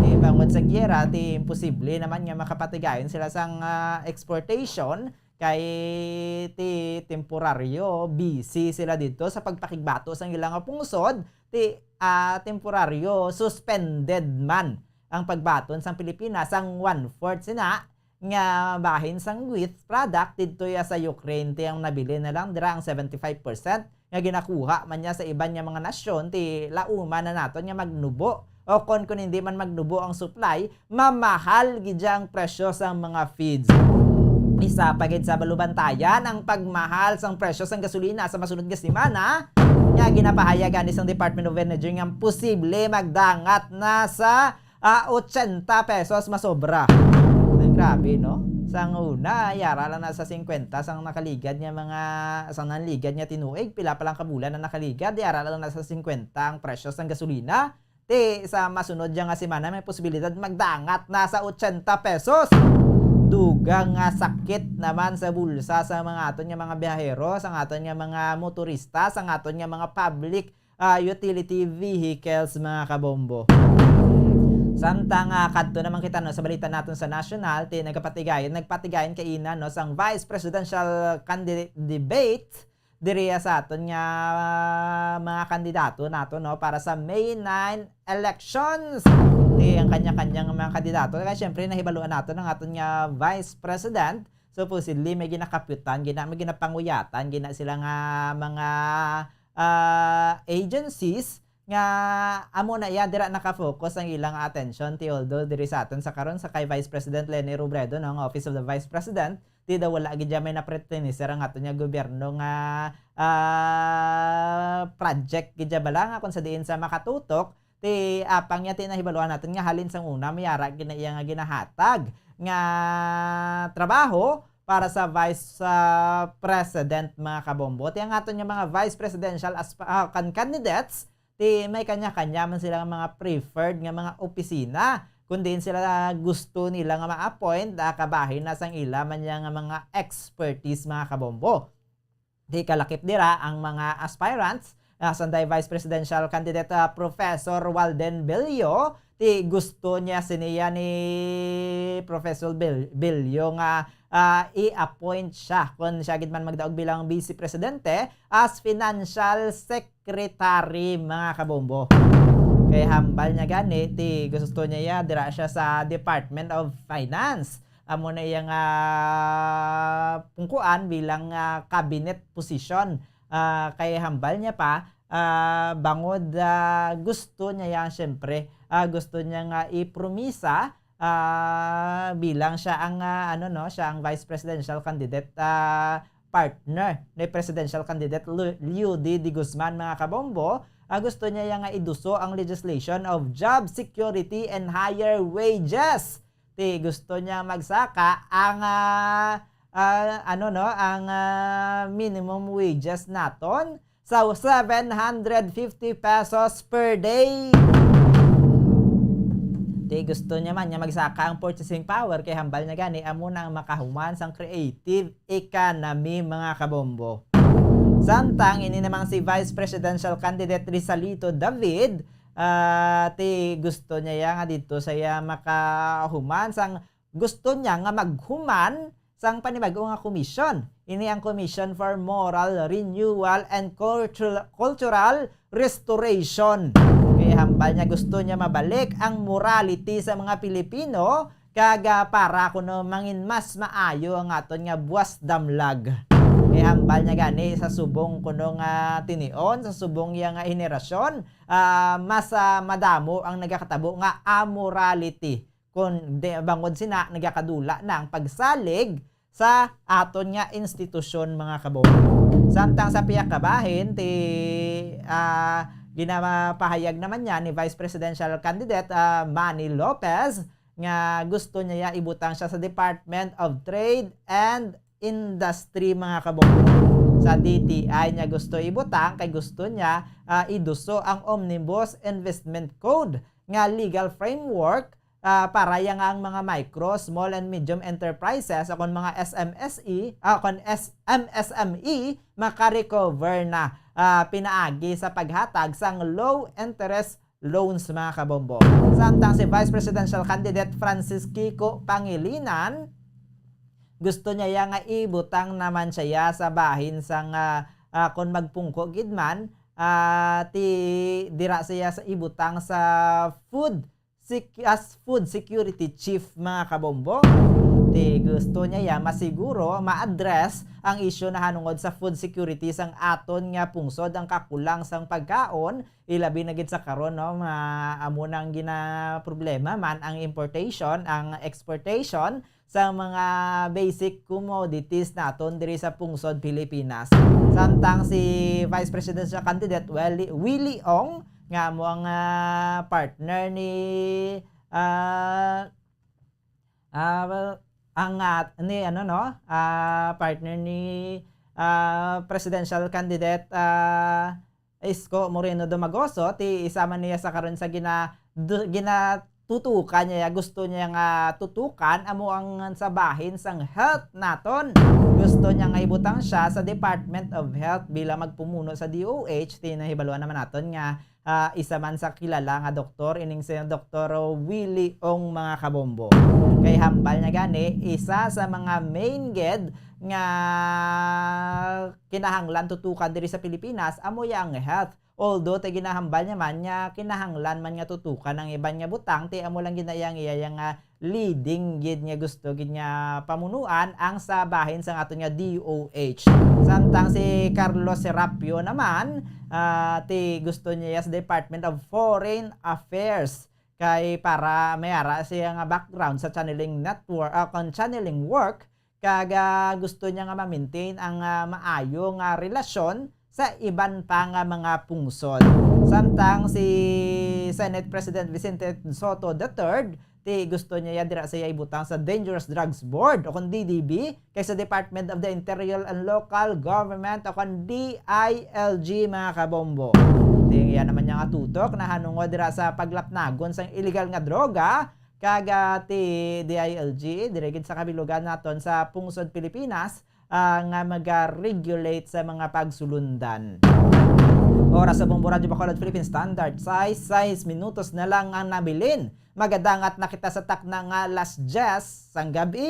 Ti bangod sa giyera, ti imposible naman nga makapatigayon sila sang, ah, exportation, kay ti temporaryo busy sila didto sa pagpakigbato sang ila nga pungsod, ti, ah, temporaryo suspended man ang pagbaton sang Pilipinas, ang one-fourth sina nga bahin sang wheat product didto ya sa Ukraine, ti ang nabilin na lang dira ang seventy-five percent nga ginakuha man niya sa iban nga mga nasyon, ti lauman na naton nga magnubo, o kon, kon hindi man magnubo ang supply, mamahal gid ang presyo sang mga feeds. Isa pa gid sa balubantayan ang pagmahal sang presyo sang gasolina sa masunod nga semana, nga ginapahayag gani sang Department of Energy nga posible magdangat na sa ah, ochenta pesos masobra. Ay, grabe, no? Sang una, yara lang na sa singkwenta sang nakaligad nga mga, sang nanligad nga tinuig, pila pa lang ka bulan na nakaligad, yara lang na sa singkwenta ang presyo sang gasolina. Ti, sa masunod dya nga semana, may posibilidad magdangat na sa ochenta pesos. Dugang nga sakit naman sa bulsa sa mga aton nga mga biyahero, sa aton nga mga motorista, sa aton nga mga public ah, utility vehicles, mga kabombo. Samtang, ah, kadto naman kita, no, sa balita naton sa national, ti nagapatigayon, nagpatigayon kaina, no, sang vice presidential candidate debate diri sa aton nga, ah, mga kandidato nato, no, para sa May nine elections. Ti ang kanya-kanya nga mga kandidato, kaya syempre nahibaluan nato ang aton nga vice president, supposedly may ginakapyutan gina, may ginapanguyatan gina sila nga mga ah, agencies nga amo na iya dira naka-focus ang ilang attention, ti although diri sa aton sa karon sa kay Vice President Leni Robredo, no, nga Office of the Vice President, ti daw wala gid dya may naperteneser ang aton nga gobyerno nga, ah, project gid dya bala nga kung sa diin sa makatutok, ti apang niya ti nahibaluan naton nga halin sang una may ara gid na iya nga ginahatag nga trabaho para sa vice, ah, president, mga kabombo. Ti ang aton nga mga vice presidential asp-, ah, kan candidates, ti may kanya-kanya man sila nga mga preferred nga mga opisina, kun diin sila gusto nila nga ma-appoint, ah, kabahin na sang ila man niya nga mga expertise, mga kabombo. Ti kalakip dira ang mga aspirants, ah, sanday Vice Presidential Candidate, ah, Professor Walden Bello, ti gusto niya siniya ni Professor Bel-, Bello nga, ah, i-appoint siya kun siya gid man magdaog bilang Vice Presidente as Financial Secretary, mga kabombo. Kay hambal niya gani, ti gusto niya ya, dira siya sa Department of Finance. Amo na iya nga pungkuan bilang, ah, cabinet position. Ah, kay hambal niya pa, ah, bangod, ah, gusto niya yan, siyempre, ah, gusto niya nga ipromisa, ah, bilang siya ang, ah, ano, no, siya ang vice presidential candidate, ah, partner ni presidential candidate Lu-, Leo D. De Guzman, mga kabombo, ah, gusto niya yan nga iduso ang legislation of job security and higher wages. Ti gusto niya magsaka ang, ah, ah, ano, no, ang, ah, minimum wages naton sa seven hundred fifty pesos per day. Ti gusto niya man nga magsaka ang purchasing power kay hambal niya gani amo na ang makahuman sang creative economy, mga kabombo. Samtang ini namang si Vice Presidential Candidate Rizalito David, Ah, ti gusto niya ya nga dito siya makahuman sang gusto niya nga maghuman sang panibag-o nga komisyon. Ini ang Commission for Moral Renewal and Cultural, Cultural Restoration. Kay hambal niya gusto niya mabalik ang morality sa mga Pilipino kag, ah, para kuno mangin mas maayo ang aton nga buwas damlag. Kay hambal niya gani sa subong kuno nga tinion, sa subong iya nga henerasyon, ah, mas, ah, madamo ang nagakatabo nga amorality. Kung di, bangod sina, nagakadula na ang pagsalig sa aton nga institusyon, mga kabog. Samtang sa pihak ka bahin, ti, ah, ginapahayag naman niya ni Vice Presidential Candidate, ah, Manny Lopez nga gusto niya ya ibutang siya sa Department of Trade and Industry, mga kabog. Sa D T I niya gusto ibutang kay gusto niya, ah, iduso ang Omnibus Investment Code nga legal framework, ah, para ya nga ang mga micro, small and medium enterprises o kon mga S M S E, ah, kon S-, M S M E makarecover na, ah, pinaagi sa paghatag sang low interest loans, mga kabombo. Samtang si Vice Presidential Candidate Francis Kiko Pangilinan, gusto niya ya nga ibutang naman siya ya sa bahin sang, ah, ah, kon magpungko gid man, ah, ti dira siya sa ibutang sa food sec-, as food security chief, mga kabombo. Ti gusto niya ya masiguro ma-address ang isyu nahanungod sa food security sang aton nga pungsod, ang kakulang sang pagkaon, ilabi na gid sa karon, no, ma-, amo nang ginaproblema man ang importation, ang exportation sa mga basic commodities naton diri sa pungsod Pilipinas. Samtang si Vice Presidential Candidate Willie, Willie Ong, nga amo ang, ah, partner ni, ah, ah, ang, ah, ni, ano, no? Ah, partner ni, ah, Presidential Candidate, ah, Isko Moreno Domagoso, ti isa man niya sa karon sa gina-, du-, ginatutukan niya, gusto niya nga tutukan, amo ang sa bahin sang health naton. Gusto niya nga ibutang siya sa Department of Health bilang magpumuno sa D O H, ti nahibaluan naman naton nga, ah, isa man sa kilala nga doktor, ining si Doktor Willie Ong, mga kabombo. Kay hambal niya gani, isa sa mga main gid nga kinahanglan tutukan diri sa Pilipinas, amo ya ang health. Although, ti ginahambal niya man nga kinahanglan man nga tutukan ang iban nga butang, ti amo lang gid na iya ang iya nga leading gid nga gusto gid nga pamunuan ang sa bahin sang aton nga D O H. Samtang si Carlos Serapio naman, ah, ti gusto niya sa Department of Foreign Affairs kay para may ara siya nga background sa channeling network, ah, kon channeling work, kag, ah, gusto niya nga ma-maintain ang, ah, maayo nga relasyon sa iban pa nga mga pungsod. Samtang si Senate President Vicente Sotto the third, ti gusto niya ya dira siya ibutang sa Dangerous Drugs Board o kon D D B kay sa Department of the Interior and Local Government o kon D I L G, mga kabombo. Ti iya naman niya nga tutok nahanungod dira sa paglapnagon sang illegal nga droga, kag, ah, ti D I L G, diri gid sa kabilugan naton sa pungsod Pilipinas, ah, nga maga-regulate sa mga pagsulundan. Oras sa Bombo Radyo Bacolod Philippine Standard, sais, sais minutos na lang ang nabilin. Magadangat na kita sa takna nga alas diyes sang gab-i.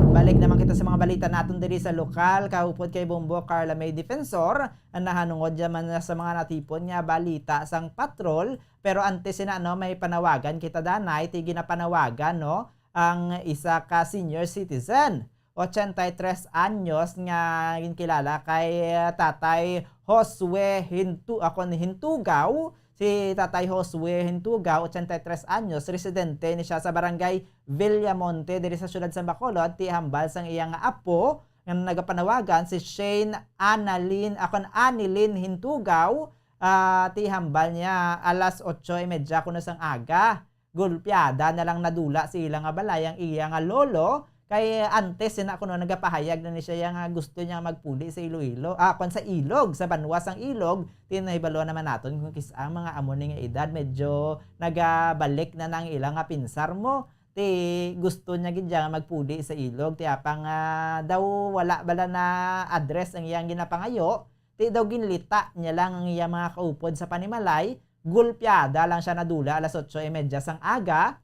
Balik naman kita sa mga balita naton diri sa lokal, kaupod kay Bombo Carla May Defensor, ang nahanungod naman sa mga natipon nga balita sang patrol, pero antes sina, no, may panawagan kita, danay, ti ginapanawagan, no, ang isa ka senior citizen, ochenta y tres anyos, nga ginkilala kay, ah, Tatay Josue Hintu-, ah, kon Hintugaw. Si Tatay Josue Hintugaw, ochenta y tres anyos, residente ni siya sa Barangay Villamonte, diri sa siyudad sa Bacolod, ti hambal sang iya nga apo nga nagapanawagan, si Shane Annalyn, ah, kon Annilyn Hintugaw, ah, ti hambal niya, alas otso y media kuno sang aga, gulpiada na lang nadula sa ila nga balay ang iya nga lolo, kay antes sina kuno nagapahayag na ni siya nga gusto niya magpuli sa Iloilo, ah, kon sa Ilog, sa banwa sang Ilog, ti nahibalo naman naton kung kis-, ang mga amo ni nga edad, medyo nagabalik na nang ila nga pinsar mo, ti gusto niya gid siya nga magpuli sa Ilog, ti apang, ah, daw wala bala na address ang iyang ginapangayo, ti daw ginlita niya lang ang iya mga kaupod sa panimalay, gulpiada lang siya nadula alas otso y media sang aga.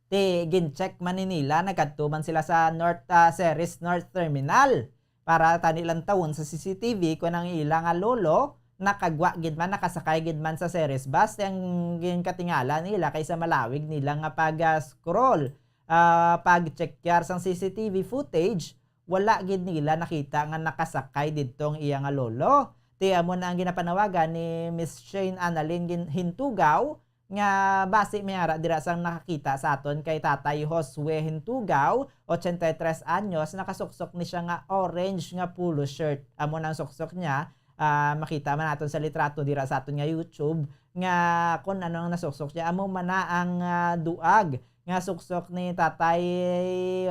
Ti gin-check man ni nila, nagkadto man sila sa North, ah, Ceres North Terminal para tani lang tawon sa C C T V kung ang ila nga lolo nakagwa gid man, nakasakay gid man sa Ceres bus. Ti ang ginkatingala nila kay sa malawig nila nga pag-scroll, ah, pag-check yar sang C C T V footage, wala gid nila nakita nga nakasakay didto ang iya nga lolo. Ti amo na ang ginapanawagan ni Miss Shane Annalyn Gin-, Hintugaw, nga basi may ara dira sang nakakita sa aton kay Tatay Josue Hintugaw, ochenta y tres anyos, nakasuksok ni siya nga orange nga polo shirt. Amo nang suksok niya, ah, makita man naton sa litrato dira sa aton nga YouTube nga kung ano ang nasuksok niya. Amo man na ang, ah, duag nga suksok ni Tatay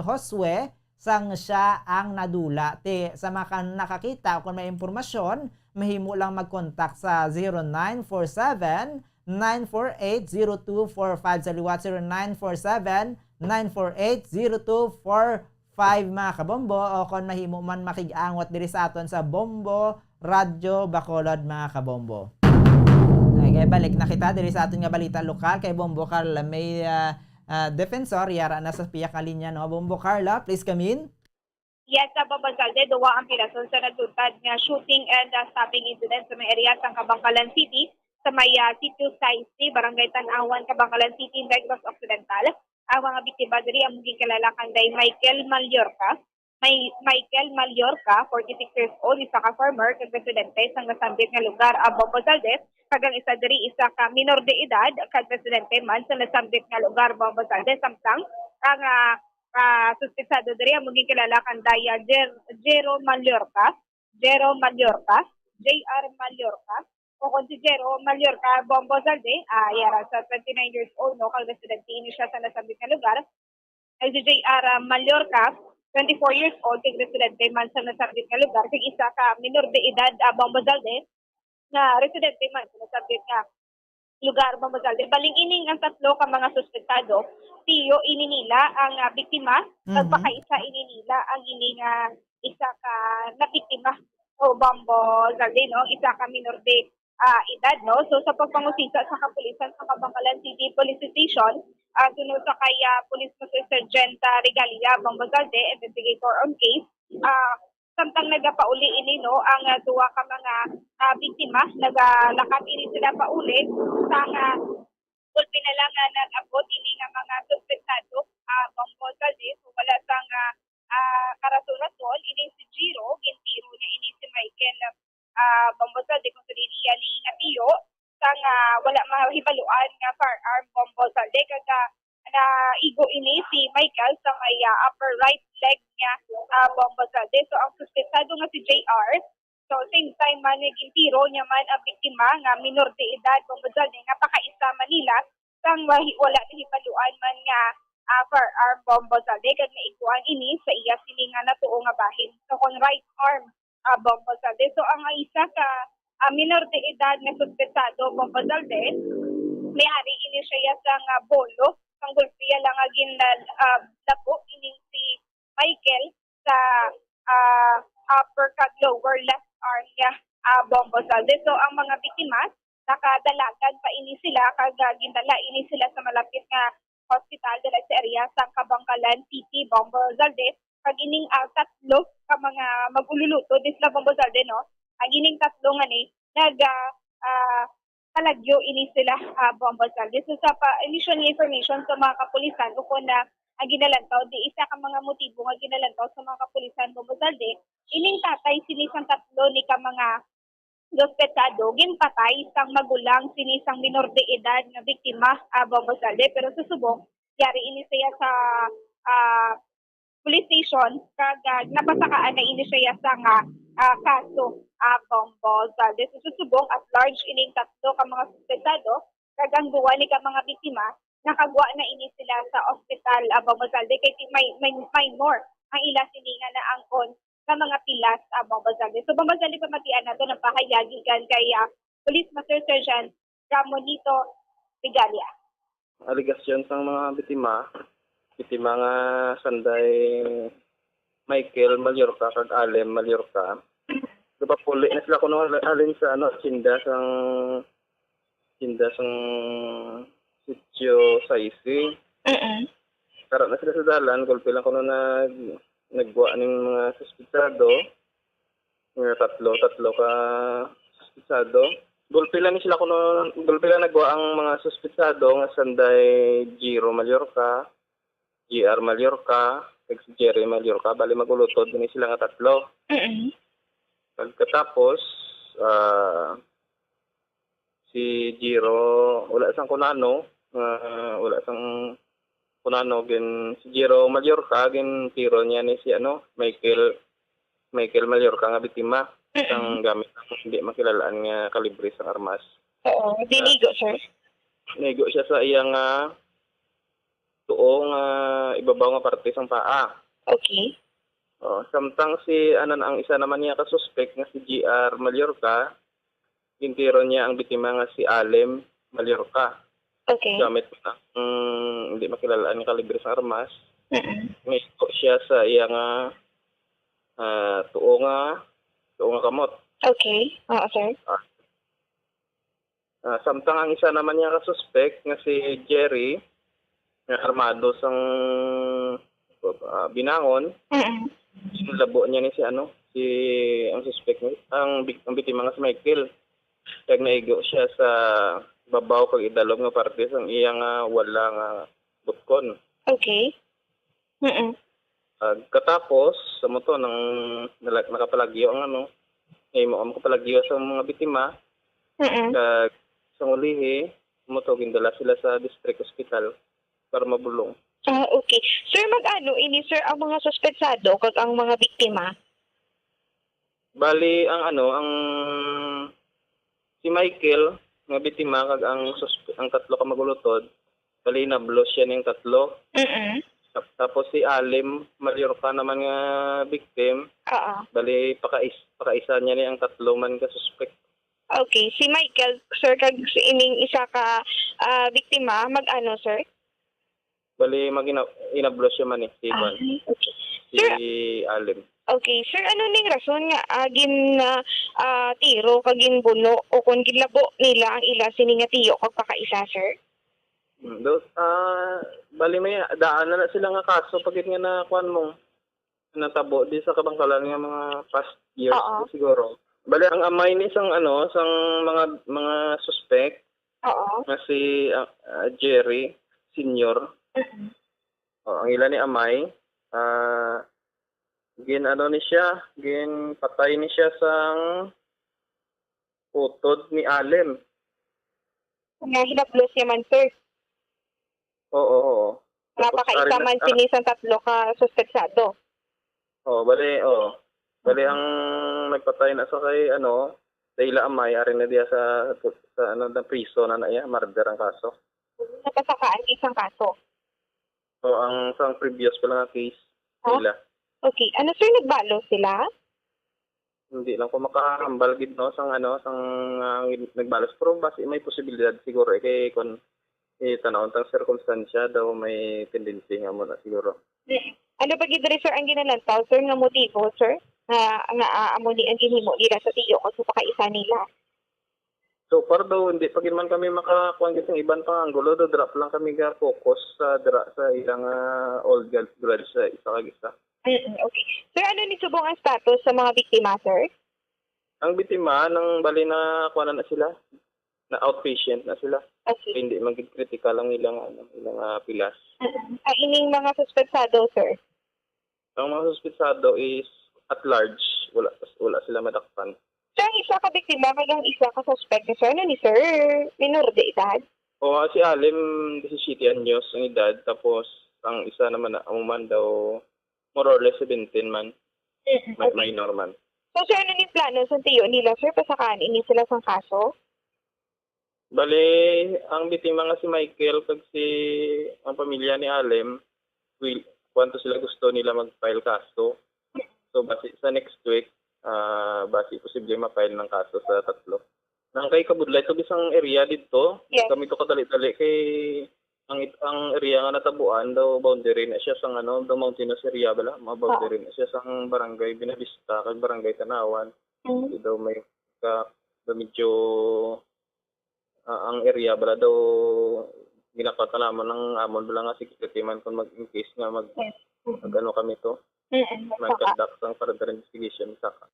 Josue sang siya ang nadula. Ti, sa mga nakakita o kung may impormasyon, mahimo lang mag-contact sa zero nine four seven, nine four eight, zero two four five. Sa liwat, zero nine four seven, nine four eight, zero two four five, mga kabombo. O kung mahimo man makig-angot diri sa aton sa Bombo Radyo Bacolod, mga kabombo. Okay, balik na kita diri sa aton nga balita lokal kay Bombo Carla. May, ah, ah, defensor, yara na sa piyak nga linya, no? Bombo Carla, please come in. Yes, sa Bombo Zalde, duwa ang pilason sa nagtutad nga shooting and, ah, stabbing incident sa may area sang Kabankalan City sa may, ah, Sitio Saisi, Barangay Tanawan, Kabankalan City, Negros Occidental. Ang mga biktima diri ang ginkilala kang Day Michael Mallorca, may Michael Mallorca, forty-six years old, isa ka farmer kag residente sa nasambit nga lugar, ah, Bombo Zalde, kag ang isa diri isa ka minor de edad kag residente man sa nasambit nga lugar, Bombo Zalde, samtang ang, ah, ah, suspetsado diri amo ginkilala kang Daya Jer-, Jero Mallorca, Jero Mallorca, J R Mallorca, o kon si Jero Mallorca Bombo Zalde, ah, yara sa twenty-nine years old, no, kag residente ini siya sa nasambit nga lugar. Kag si J R, ah, Mallorca, twenty-four years old, kag residente man sa nasambit nga lugar, kag isa ka minor de edad, ah, Bombo Zalde, nga residente man sa nasambit nga lugar, Bombo Zalde. Baling ining ang tatlo ka mga suspetsado, tiyo ini nila ang, ah, biktima, Mhm. Pagpakaisa ini nila ang ini nga isa ka nabiktima o Bombo Zalde, no? Isa ka minor de, ah, edad, no? So, sa pagpangusisa sa kapulisan sa Kabankalan City Police Station, ah, suno sa kay, ah, Police Master Sergeant, ah, Regalia, Bombo Zalde, investigator on case, ah, samtang nagapauli ini, no, ang, ah, duha ka mga, ah, biktima, nagalakat ini sila pauli sa, ah, gulpi na lang nga nag-abot ini nga mga suspetsado, ah, Bombo Zalde. So, wala sang, ah, ah, karason-rason, ini si Jiro, gintiro niya ini si Michael, ah, Bombo Zalde, kung sa diin iya ni nga tiyo, sang, ah, wala mahibaluan nga firearm, Bombo Zalde, kag, ah, naigo ini si Michael sa may, ah, upper right leg niya, ah, Bombo Zalde. So, ang suspetsado nga si J R, so, same time man, gintiro niya man ang biktima nga minor de edad, Bombo Zalde, nga pakaisa man nila, sang wahi-, wala nahibaluan man nga, ah, firearm, Bombo Zalde, kag naiguan ini sa iya sini nga natuo nga bahin. So, kon right arm, ah, Bombo Zalde. So, ang isa ka, ah, minor de edad nga suspetsado, Bombo Zalde, may ari ini siya sang, ah, bolo, sang gulpiya lang nga ginlal-, ah, labo ining si Michael sa, ah, upper kag lower left arm niya, ah, Bombo Zalde. So, ang mga biktima, nakadalagan pa ini sila kag, ah, gindala ini sila sa malapit nga hospital dira sa area sang Kabankalan City, Bombo Zalde. Kag ining, ah, tatlo ka mga mag-ululuto di sila, Bombo Zalde, no? Ang ining tatlo nga ni nag, ah, ah, palagyo ini sila, ah, Bombo Zalde. So, sa pa, initial nga information sa mga kapulisan, ukon na ang ginalantaw, di isa ka mga motibo nga ginalantaw sa mga kapulisan, Bombo Zalde, ining tatay sini sang tatlo ni ka mga suspetsado ginpatay sang magulang sini sang minor de edad nga biktima, ah, Bombo Zalde. Pero sa subong, yari ini siya sa, ah, police station, kag, ah, napasakaan na ini siya sang, ah, ah, kaso, ah, Bombo Zalde. So, sa subong, at large ining tatlo ka mga suspetsado, kag ang duwa ni ka mga biktima, nakagwa na ini sila sa ospital, ah, Bombo Zalde, kay ti-, may, may, may more ang ila sini nga naangkon nga mga pilas, ah, Bombo Zalde. So, Bombo Zalde, pamatian nato ang pahayag gikan kay, ah, Police Master Sergeant Ramonito Regalia. Alegasyon sang mga biktima, biktima nga sanday Michael Mallorca kag Alem Mallorca. Gapapuli na sila kuno halin sa, ano, tinda sang Tinda sang Sitio Saisi. Mm-mm. Tara na sila sa dalan, gulpi lang kuno nag-, nagwa ning mga suspitsado. Nga tatlo, tatlo ka suspitsado. Gulpi lang ni sila kuno, gulpi lang nagwa ang mga suspitsado nga sanday Jiro Mallorca, J R Mallorca, kag si Jerry Mallorca. Bali, magulutod ni sila nga tatlo. Mm-mm. Pagkatapos, ah, si Jiro, wala sang kunano, ah, wala sang kunano, gin, si Jiro Mallorca, gintiro niya ni si, ano, Michael, Michael Mallorca nga biktima, Mm-mm. sang gamit ang hindi makilalaan nga kalibre sang armas. Oo, Ah, dinigo, sir. Nigo siya sa iya nga tuo nga ibabaw nga parte sang paa. Okay. Oh, samtang si, anan, ang isa naman niya ka suspek nga si J R Mallorca, gintiro niya ang biktima nga si Alem Mallorca. Okay. Gamit ang, mm, hindi makilalaan nga kalibre sang armas. Mm-mm. Nigo siya sa iya nga, ah, tuo nga, tuo nga kamot. Okay. Oo, sir. Ah, Ah, samtang ang isa naman niya ka suspek nga si Jerry, nga armado sang, ah, binangon, Mm-mm. ginlabo niya ni si, ano, si, ang suspek ni, ang bik-, ang biktima nga si Michael. Kag naigo siya sa babaw kag idalom nga parte sang iya nga wala nga butkon. Okay. Mm-mm. Ah, katapos, sa mo to, nang nala-, nakapalagyo ang, ano, eh, mo, makapalagyo sa mga biktima, Mm-mm. kag sa ulihi, mo to, gindala sila sa district hospital para mabulong. Ah, okay. Sir, mag-ano ini, sir, ang mga suspetsado kag ang mga biktima? Bali, ang, ano, ang si Michael nga biktima kag ang susp-, ang tatlo ka magulutod, bali, inablos siya ning tatlo. Mm-mm. Tap-, tapos si Alim Mallorca naman nga victim, Oo. bali, pakais-, pakaisa niya ni ang tatlo man ka suspek. Okay, si Michael, sir, kag si ining isa ka, ah, biktima, mag-ano, sir? Bali, magina-, inablos siya man eh, si Ah, Juan. Okay. Si Sir, Allen. Okay. Sir, ano ning rason nga, ah, gin, ah, ah, tiro kag ginbuno o kon ginlabo nila ang ila sini nga tiyo kag pakaisa, sir? Hmm, do-, ah, bali may daan na na sila nga kaso pagit nga na kuan mo, natabo di sa kabangkalan nga mga past years Oo. siguro. Bali, ang amay ni sang, ano, sang mga, mga suspect Oo. nga si, ah, ah, Jerry Senior. Mm-mm. Oh, ang ila ni amay, ah, gin-ano ni siya, ginpatay ni siya sang utod ni Allen. Nga hinablos niya man, sir. Oo, oo. Tapos, Napakaisa ari na, man ah, sini sang tatlo ka suspetsado. Oo, bali, oo. Bali, Mm. ang nagpatay na sa kay, ano, sa ila amay, ari na diya sa, sa, ano, na priso na na iya, murder ang kaso. Napasakaan isang kaso. O, ang sang previous pa lang nga case Ha? nila. Okay. Ano, sir, nagbalo sila? Hindi lang ko makahambal gid, no, sang, ano, sang, ah, nagbalos. Pero basi may posibilidad siguro, eh, kay kun itanawon tang sirkumstansya daw may tendency nga mo na siguro. Mm. Ano pa gid diri, sir, ang ginalantaw, sir, nga motibo, sir? Nga, nga, ah, amo ni ang ginhimo nila sa tiyo kag sa pakaisa nila? So far daw, hindi pa gid man kami makakuan gid sang iban pang anggulo. Daw dira pa lang kami ga-focus sa dira sa ilang, ah, old grudge, grudge sa isa kag isa. Mm, okay. Sir, ano ni subong ang status sa mga biktima, sir? Ang biktima, nang bali na kuan na sila, na outpatient na sila. Okay. Hindi man gid critical ang ilang, ano, ilang, ah, pilas. Mm. Ah, ining mga suspetsado, sir? Ang mga suspetsado is at large, wala, wala sila madakpan. Sir, ang isa ka biktima kag ang isa ka suspect, sir, ano ni sir? Minor de edad? O, ah, si Alim, disisiyete anyos ang edad, tapos ang isa naman na, amo man daw, more or less seventeen man. Mm, May, okay. Minor man. So, sir, ano ni plano sa tiyo nila, sir? Pasakaan ini sila sang kaso? Bali, ang biktima nga si Michael kag si, ang pamilya ni Alem, will, kuwanto sila gusto nila mag-file kaso. So, basi sa next week, ah, basi posible ma-file ng kaso sa tatlo. Nang kay kabudlay to bisang area didto, Yes. kami to kadali-dali kay ang it-, ang area nga natabuan daw boundary na siya sang ano, daw mountainous area bala, mga boundary Oo. na siya sang barangay Binavista kag barangay Tanawan. Mm. Di daw may ka, daw medyo, ah, ang Ang area bala daw, ginakatalamon ng amon bala nga security man kung mag, in case nga mag, Yes. Mm. mag-ano kami to, Mm-mm. mag-conduct ang further investigation sa ka.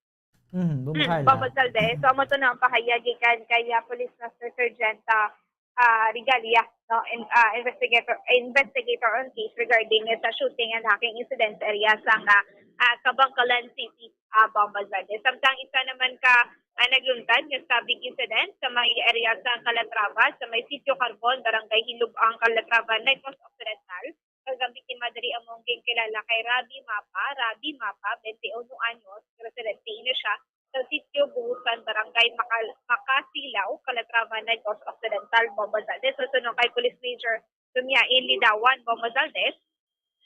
Mhm, Bumukay Mm, lang. Papa Zalde. So, amo to na ang pahayag gikan kay, ah, Police Master Sergeant, ah, ah, Regalia, no? In, ah, investigator, investigator on case regarding sa shooting and hacking incident sa area sa nga, ah, Kabankalan City, ah, Bomba Zalde. Samtang isa naman ka, ah, nagluntad nga stabbing incident sa may area sa Calatrava, sa may Sitio Carbon, Barangay Hilubang, Calatrava, Negros Occidental. Kag ang biktima diri among ginkilala kay Rabi Mapa. Rabi Mapa, twenty-one anyos, residente ini siya sa Sitio Buhusan, Barangay Macal-, Macasilaw, Calatrava, Negros Occidental, Bomba Zalde. So, suno kay Police Major Dumiain Lidawan, Bomba Zalde.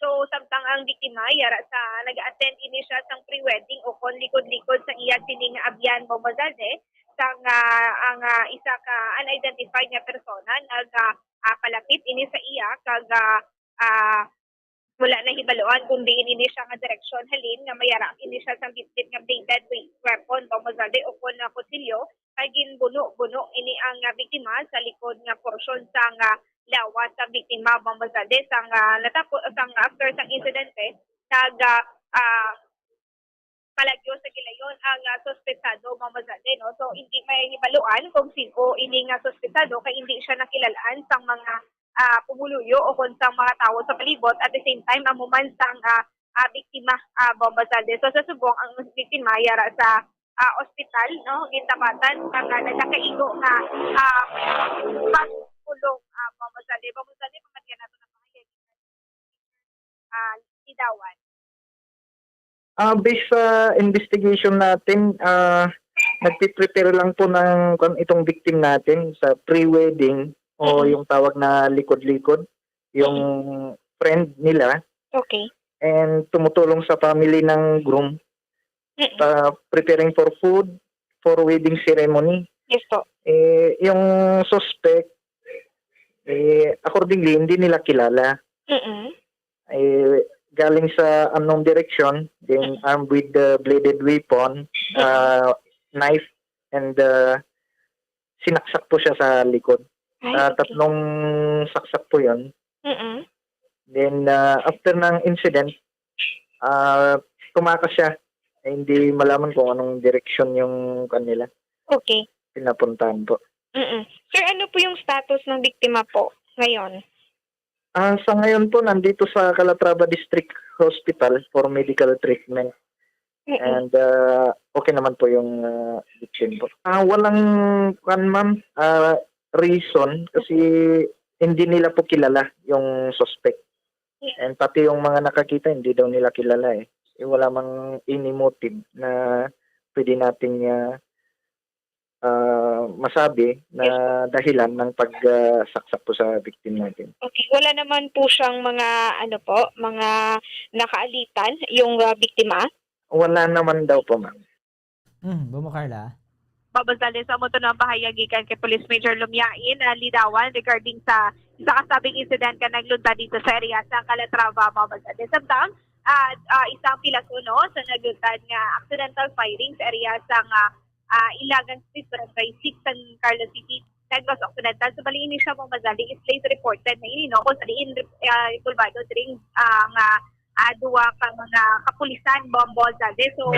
So, samtang ang biktima, yara sa nag-attend ini siya sang pre-wedding o kon likod-likod sa iya sining abyan, Bomba Zalde, sang, ah, ang, ah, isa ka unidentified nga persona nag, ah, ah, palapit ini sa iya kag, ah, ah, wala na hibaluan kung diin ini siya nga direksyon halin nga mayara ini siya sang bitbit nga bladed we-, weapon, Bomba Zalde, o kon, ah, kutsilyo, kay ginbuno-buno ini ang, ah, biktima sa likod nga porsyon sang, ah, lawas sa biktima, Bomba Zalde, sang, ah, natapo-, sang after sang insidente, nag, ah, ah, palagyo sa gilayon ang, ah, suspetsado, Bomba Zalde, no? So, hindi may hibaluan kung sin-o ini nga suspetsado kay hindi siya nakilalaan sang mga, ah, pumuluyo o kon sang mga tawo sa palibot. At the same time, amo man sang, ah, ah, biktima, ah, Bomba Zalde. So, sa subong, ang biktima yara sa, ah, ospital, no? Gintapatan kag, ah, nagakaigo nga, ah, pagpulong, ah, Bomba Zalde. Bomba Zalde, pangatian nato ng mga ah, Lidawan. Ah, based sa investigation natin, ah, nagpiprepare lang po ng, kwan, itong victim natin sa pre-wedding o Mm-mm. yung tawag na likod-likod, yung Mm. friend nila. Okay. And tumutulong sa family ng groom Mm-mm. sa preparing for food, for wedding ceremony. Yes po. Eh, yung suspect, eh, accordingly, hindi nila kilala. Mm-mm. Eh, galing sa unknown direction, then Mm. armed with the bladed weapon, Mm. ah, knife, and, ah, sinaksak po siya sa likod. Ay, Ah, okay. tatlong saksak po yun. Mm-mm. Then, ah, after ng incident, ah, tumakas siya. Eh, hindi malaman kung anong direksyon yung kanila Okay. pinapuntahan po. Mm-mm. Sir, ano po yung status ng biktima po ngayon? Ah, sa ngayon po, nandito sa Calatrava District Hospital for medical treatment. Mm-mm. And, ah, okay naman po yung, ah, victim po. Ah, walang, kan, ma'am, ah, reason kasi hindi nila po kilala yung suspect. Mm. And pati yung mga nakakita, hindi daw nila kilala eh. Eh, wala mang any motive na pwede nating, ah, ah, masabi na Yes po. dahilan ng pag, ah, saksak po sa victim natin. Okay, wala naman po siyang mga, ano po, mga nakaalitan yung, ah, biktima? Wala naman daw po, ma'am. Mm, Bomo Carla. Babasali sa amo to na ang pahayag gikan kay Police Major Lumiain, ah, Lidawan regarding sa isa ka stabbing incident nga nagluntad dito sa area sa Calatrava, Babasali. Samtang, ah, ah, isang pilaso, no, sa nagluntad nga accidental firing sa area sa nga, ah, Ilagan Street, Barangay six, San Carlos City, Negros Occidental. So, bali ini siya, Babasali, is late reported na ini, no, kung sa diin, ah, involvado dring, ah, nga, ah, duwa ka mga kapulisan, Babasali. So,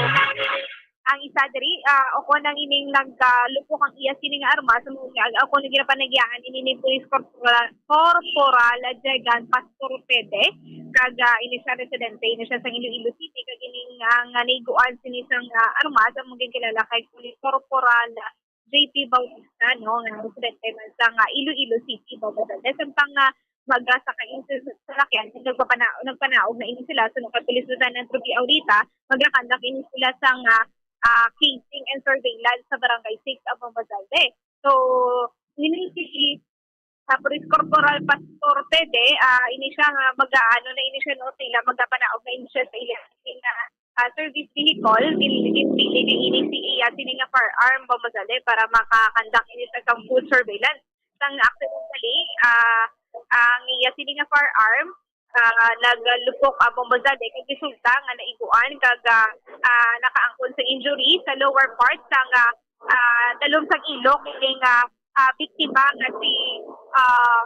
ang isa diri, ah, o kon ang ining nag, ah, lupok ang iya sini nga armas, amo nga, o kon ginapanagiahan ini ni Police Corporal, Corporal Jegan Pastor Pede, kag, ah, ini siya residente, ini siya sa Iloilo City, kag ining, ah, nga niguan sini sang, ah, armas, amo ginkilala kay Police Corporal J P Bautista, no, nga residente man sa nga Iloilo City, Bautista. Samtang nga maga sa kainsul sa salakyan, nagpapana-, nagpanaog na ini sila. Suno kay Police Lieutenant Ruby Aurita, magakandak ini sila sa nga, ah, casing and surveillance sa Barangay six, Abang Bazalde. So, ini si, ah, Police Corporal Pastor Pede, ah, ini siya nga mag-aano na ini siya, no, sila magapanaog na ini siya sa ila nga, ah, service vehicle, gin-, ginpili ni ini si iya sini nga firearm, Abang Bazalde, para makakandak ini sa isang foot surveillance. Sang accidentally, ah, ang iya sini nga firearm, ah, naglupok, Abang Bazalde, kag resulta nga naiguan kag, ah, ah, nakaangkon sa injury sa lower part sang, ah, ah, dalom sang ilok, kini nga, ah, biktima nga si, ah,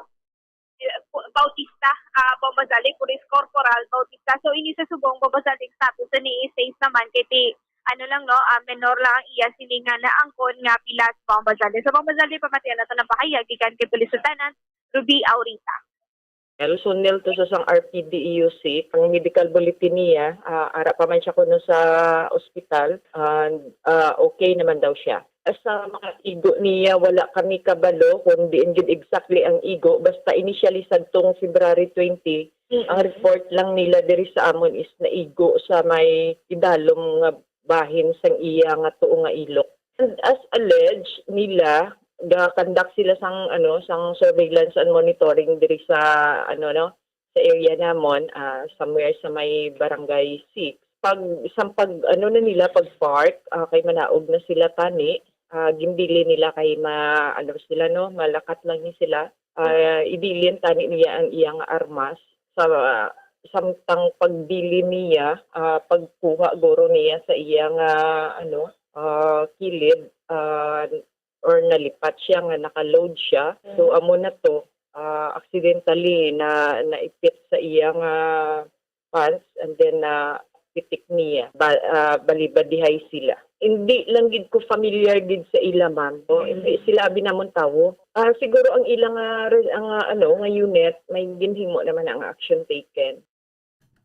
Bautista, ah, Bombo Zalde, Police Corporal Bautista. So, ini sa subong, Bombo Zalde, ang status sa ni safe naman kay ti, ano lang, no, ah, menor lang ang iya sini nga naangkon nga pilas, Bombo Zalde. So, Bombo Zalde, pamatian nato ng pahayag gikan kay Police Lieutenant Ruby Aurita. Nelson Nel to sa sang R P D E U C, ang medical bulletin niya, ah, ara pa man siya kuno sa ospital, and, ah, okay naman daw siya. Sa mga igo niya, wala kami kabalo kung diin gid exactly ang igo. Basta initially, sadtong February twenty, Mm. ang report lang nila diri sa amon is naigo sa may idalom nga bahin sang iya nga tuo nga ilok. And as alleged nila, ga-conduct sila sang, ano, sang surveillance and monitoring diri sa, ano, no, sa area namon, ah, somewhere sa may Barangay six. Pag, sang pag, ano na nila, pag park, ah, kay manaog na sila tani, ah, ginbilin nila kay ma-, ano sila, no, malakat lang ni sila. Ah, ibilin tani niya ang iyang armas sa, samtang pagbilin niya, ah, pagkuha guro niya sa iyang, ah, ano, ah, kilid, ah, or nalipat siya nga naka-load siya. So, Mm. amo na to, ah, accidentally na naipit sa iyang, ah, pants, and then, ah, pitik niya. Ba-, ah, balibadihay sila. Hindi lang gid ko familiar gid sa ila, ma'am. No? Mm. Hindi sila abi namon tawo. Ah, siguro ang ilang, ah, re-, ang, ah, ano, nga unit, may ginhimo naman ang action taken.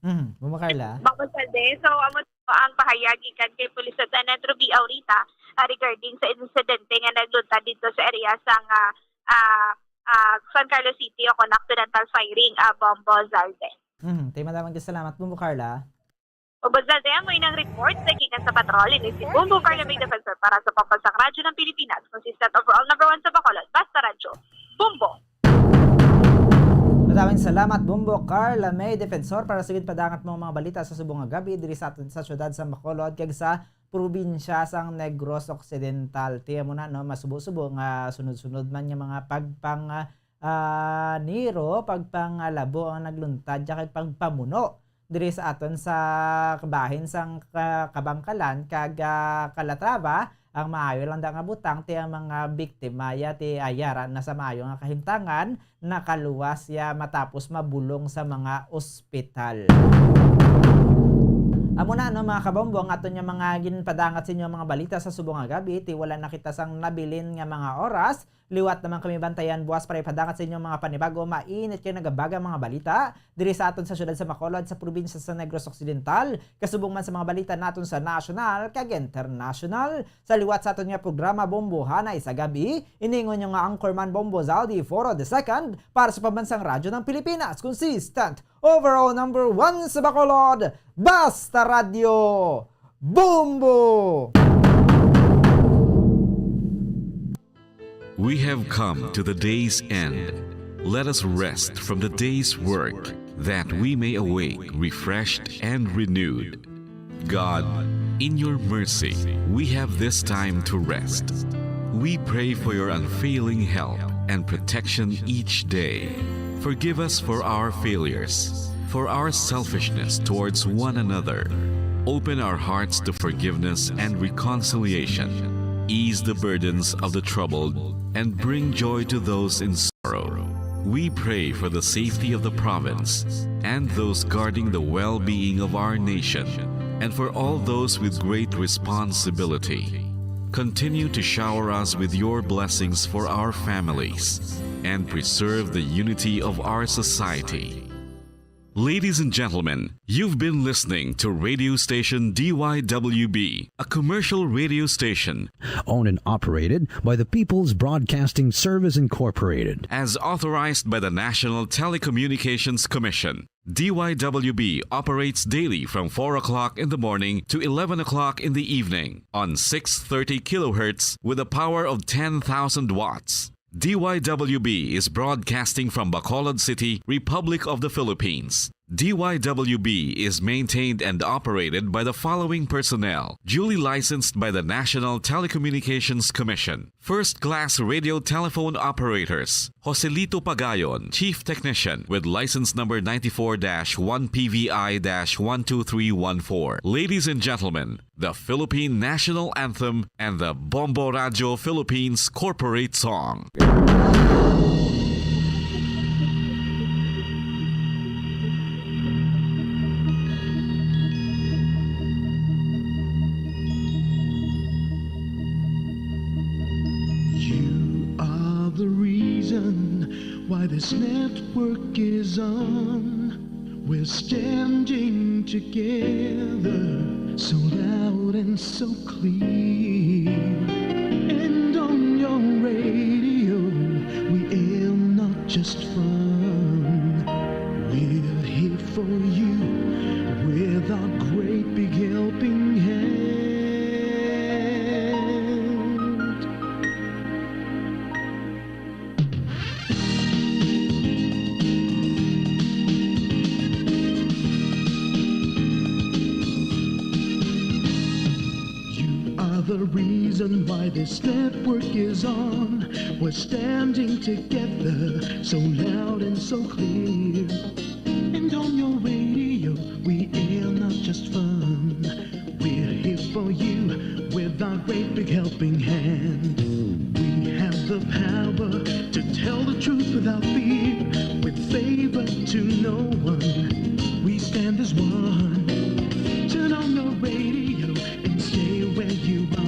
Mhm. Mama Carla? Mama Salde, so, amo to ang pahayag gikan kay Police Lieutenant Ruby Aurita, ah, regarding sa insidente nga nagluntad dito sa area sang, ah, ah, ah, San Carlos City o kon accidental firing, ah, Bombo Zalde. Mhm. Tay, madamag salamat, Bombo Carla. Bombo Zalde, amo inang report sa gikan sa patrol. Ini si Bombo Carla May Defensor para sa Pampasang Radyo ng Pilipinas, consistent overall number one sa Bacolod. Basta Radyo. Bombo! Madaming salamat, Bombo Carla May Defensor, para sa gid padangat mo mga balita sa subong nga gabi diri sa aton sa siyudad sa Bacolod kag sa probinsya sang Negros Occidental. Tiya mo na, no, masubo-subo nga sunod-sunod man nga mga pagpang, ah, niro, pagpangalabo ang nagluntad ya kag pagpamuno diri sa aton sa kabahin sang ka-, Kabangkalan kag, ah, Calatrava. Ang maayo lang da nga butang ti ang mga biktima ya ti ayara na sa maayo nga kahimtangan, nakaluwas ya matapos mabulong sa mga ospital. Amo na, no, mga kabombo, ang aton nga mga ginpadangat sa inyo mga balita sa subong nga gabi. Ti wala na kita sang nabilin nga mga oras. Liwat naman kami bantayan buwas para ipadangat sa inyo mga panibago, mainit kay nagabagang mga balita diri sa aton sa siyudad sa Bacolod, sa probinsya sa Negros Occidental, kasubong man sa mga balita naton sa national kag international. Sa liwat sa aton nga programa Bombohanay sa Gabi, iningon nyo nga anchorman Bombo Zaldi Foro the second para sa Pambansang Radyo ng Pilipinas, consistent overall number one sa Bacolod, Basta Radyo, Bombo! We have come to the day's end. Let us rest from the day's work, that we may awake refreshed and renewed. God, in your mercy, we have this time to rest. We pray for your unfailing help and protection each day. Forgive us for our failures, for our selfishness towards one another. Open our hearts to forgiveness and reconciliation. Ease the burdens of the troubled and bring joy to those in sorrow. We pray for the safety of the province and those guarding the well-being of our nation, and for all those with great responsibility. Continue to shower us with your blessings for our families and preserve the unity of our society. Ladies and gentlemen, you've been listening to radio station D Y W B, a commercial radio station owned and operated by the People's Broadcasting Service Incorporated. As authorized by the National Telecommunications Commission. D Y W B operates daily from four o'clock in the morning to eleven o'clock in the evening on six thirty kilohertz with a power of ten thousand watts. D Y W B is broadcasting from Bacolod City, Republic of the Philippines. D Y W B is maintained and operated by the following personnel, duly licensed by the National Telecommunications Commission. First class radio telephone operators, Joselito Pagayon, Chief Technician, with license number ninety-four dash one P V I dash one two three one four. Ladies and gentlemen, the Philippine National Anthem and the Bombo Radio Philippines Corporate Song. You are the reason why this network is on. We're standing together, so loud and so clear. And on your radio, we air not just fun. We're here for you with our great big helping hand. You are the reason why this network is on. We're standing together, so loud and so clear. And on your radio, we air not just fun. We're here for you with our great big helping hand. We have the power to tell the truth without fear, with favor to no one. We stand as one. Turn on your radio and stay where you are.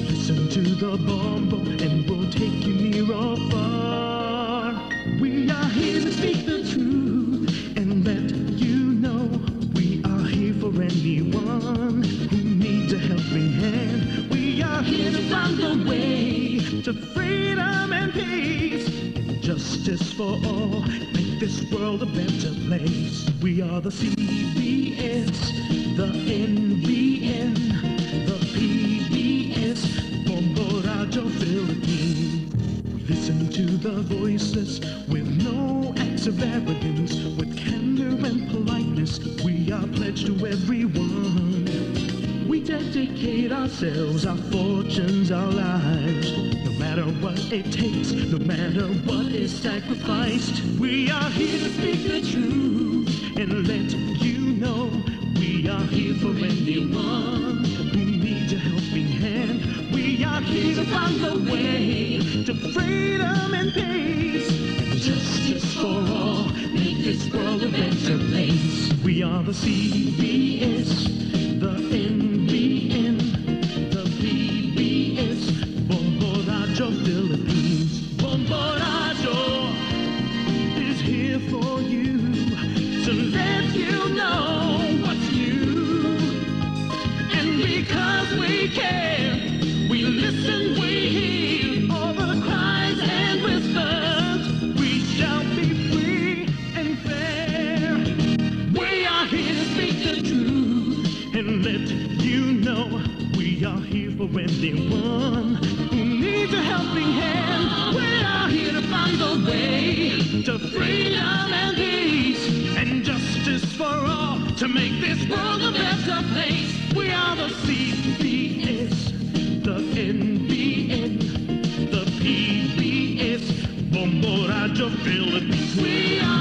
Listen to the Bombo and we'll take you near or far. We are here to speak the truth and let you know we are here for anyone who needs a helping hand. We are here to find a way to freedom and peace and justice for all. Make this world a better place. We are the C B S, the N B N, the P B S, Bombo Radio Philippines. We listen to the voiceless with no acts of arrogance, with candor and politeness. We are pledged to everyone. We dedicate ourselves, our fortunes, our lives. No matter what it takes, no matter what is sacrificed, we are here to speak the truth and let you know we are here for anyone who needs a helping hand. We are here to find the way to freedom and peace and justice for all. Make this world a better place. We are the C B S, the N B N, the P B S, Bombo Radio Philippines. Bombo Radio is here for you to let you know what's new. And because we care, we listen, we hear all the cries and whispers. We shall be free and fair. We are here to speak the truth and let you know we are here for anyone who needs a helping hand. We are here to find the way to freedom and peace and justice for all to make this world a better place. We are the C B S, the N B N, the P B S, Bombo Radio Philippines. We are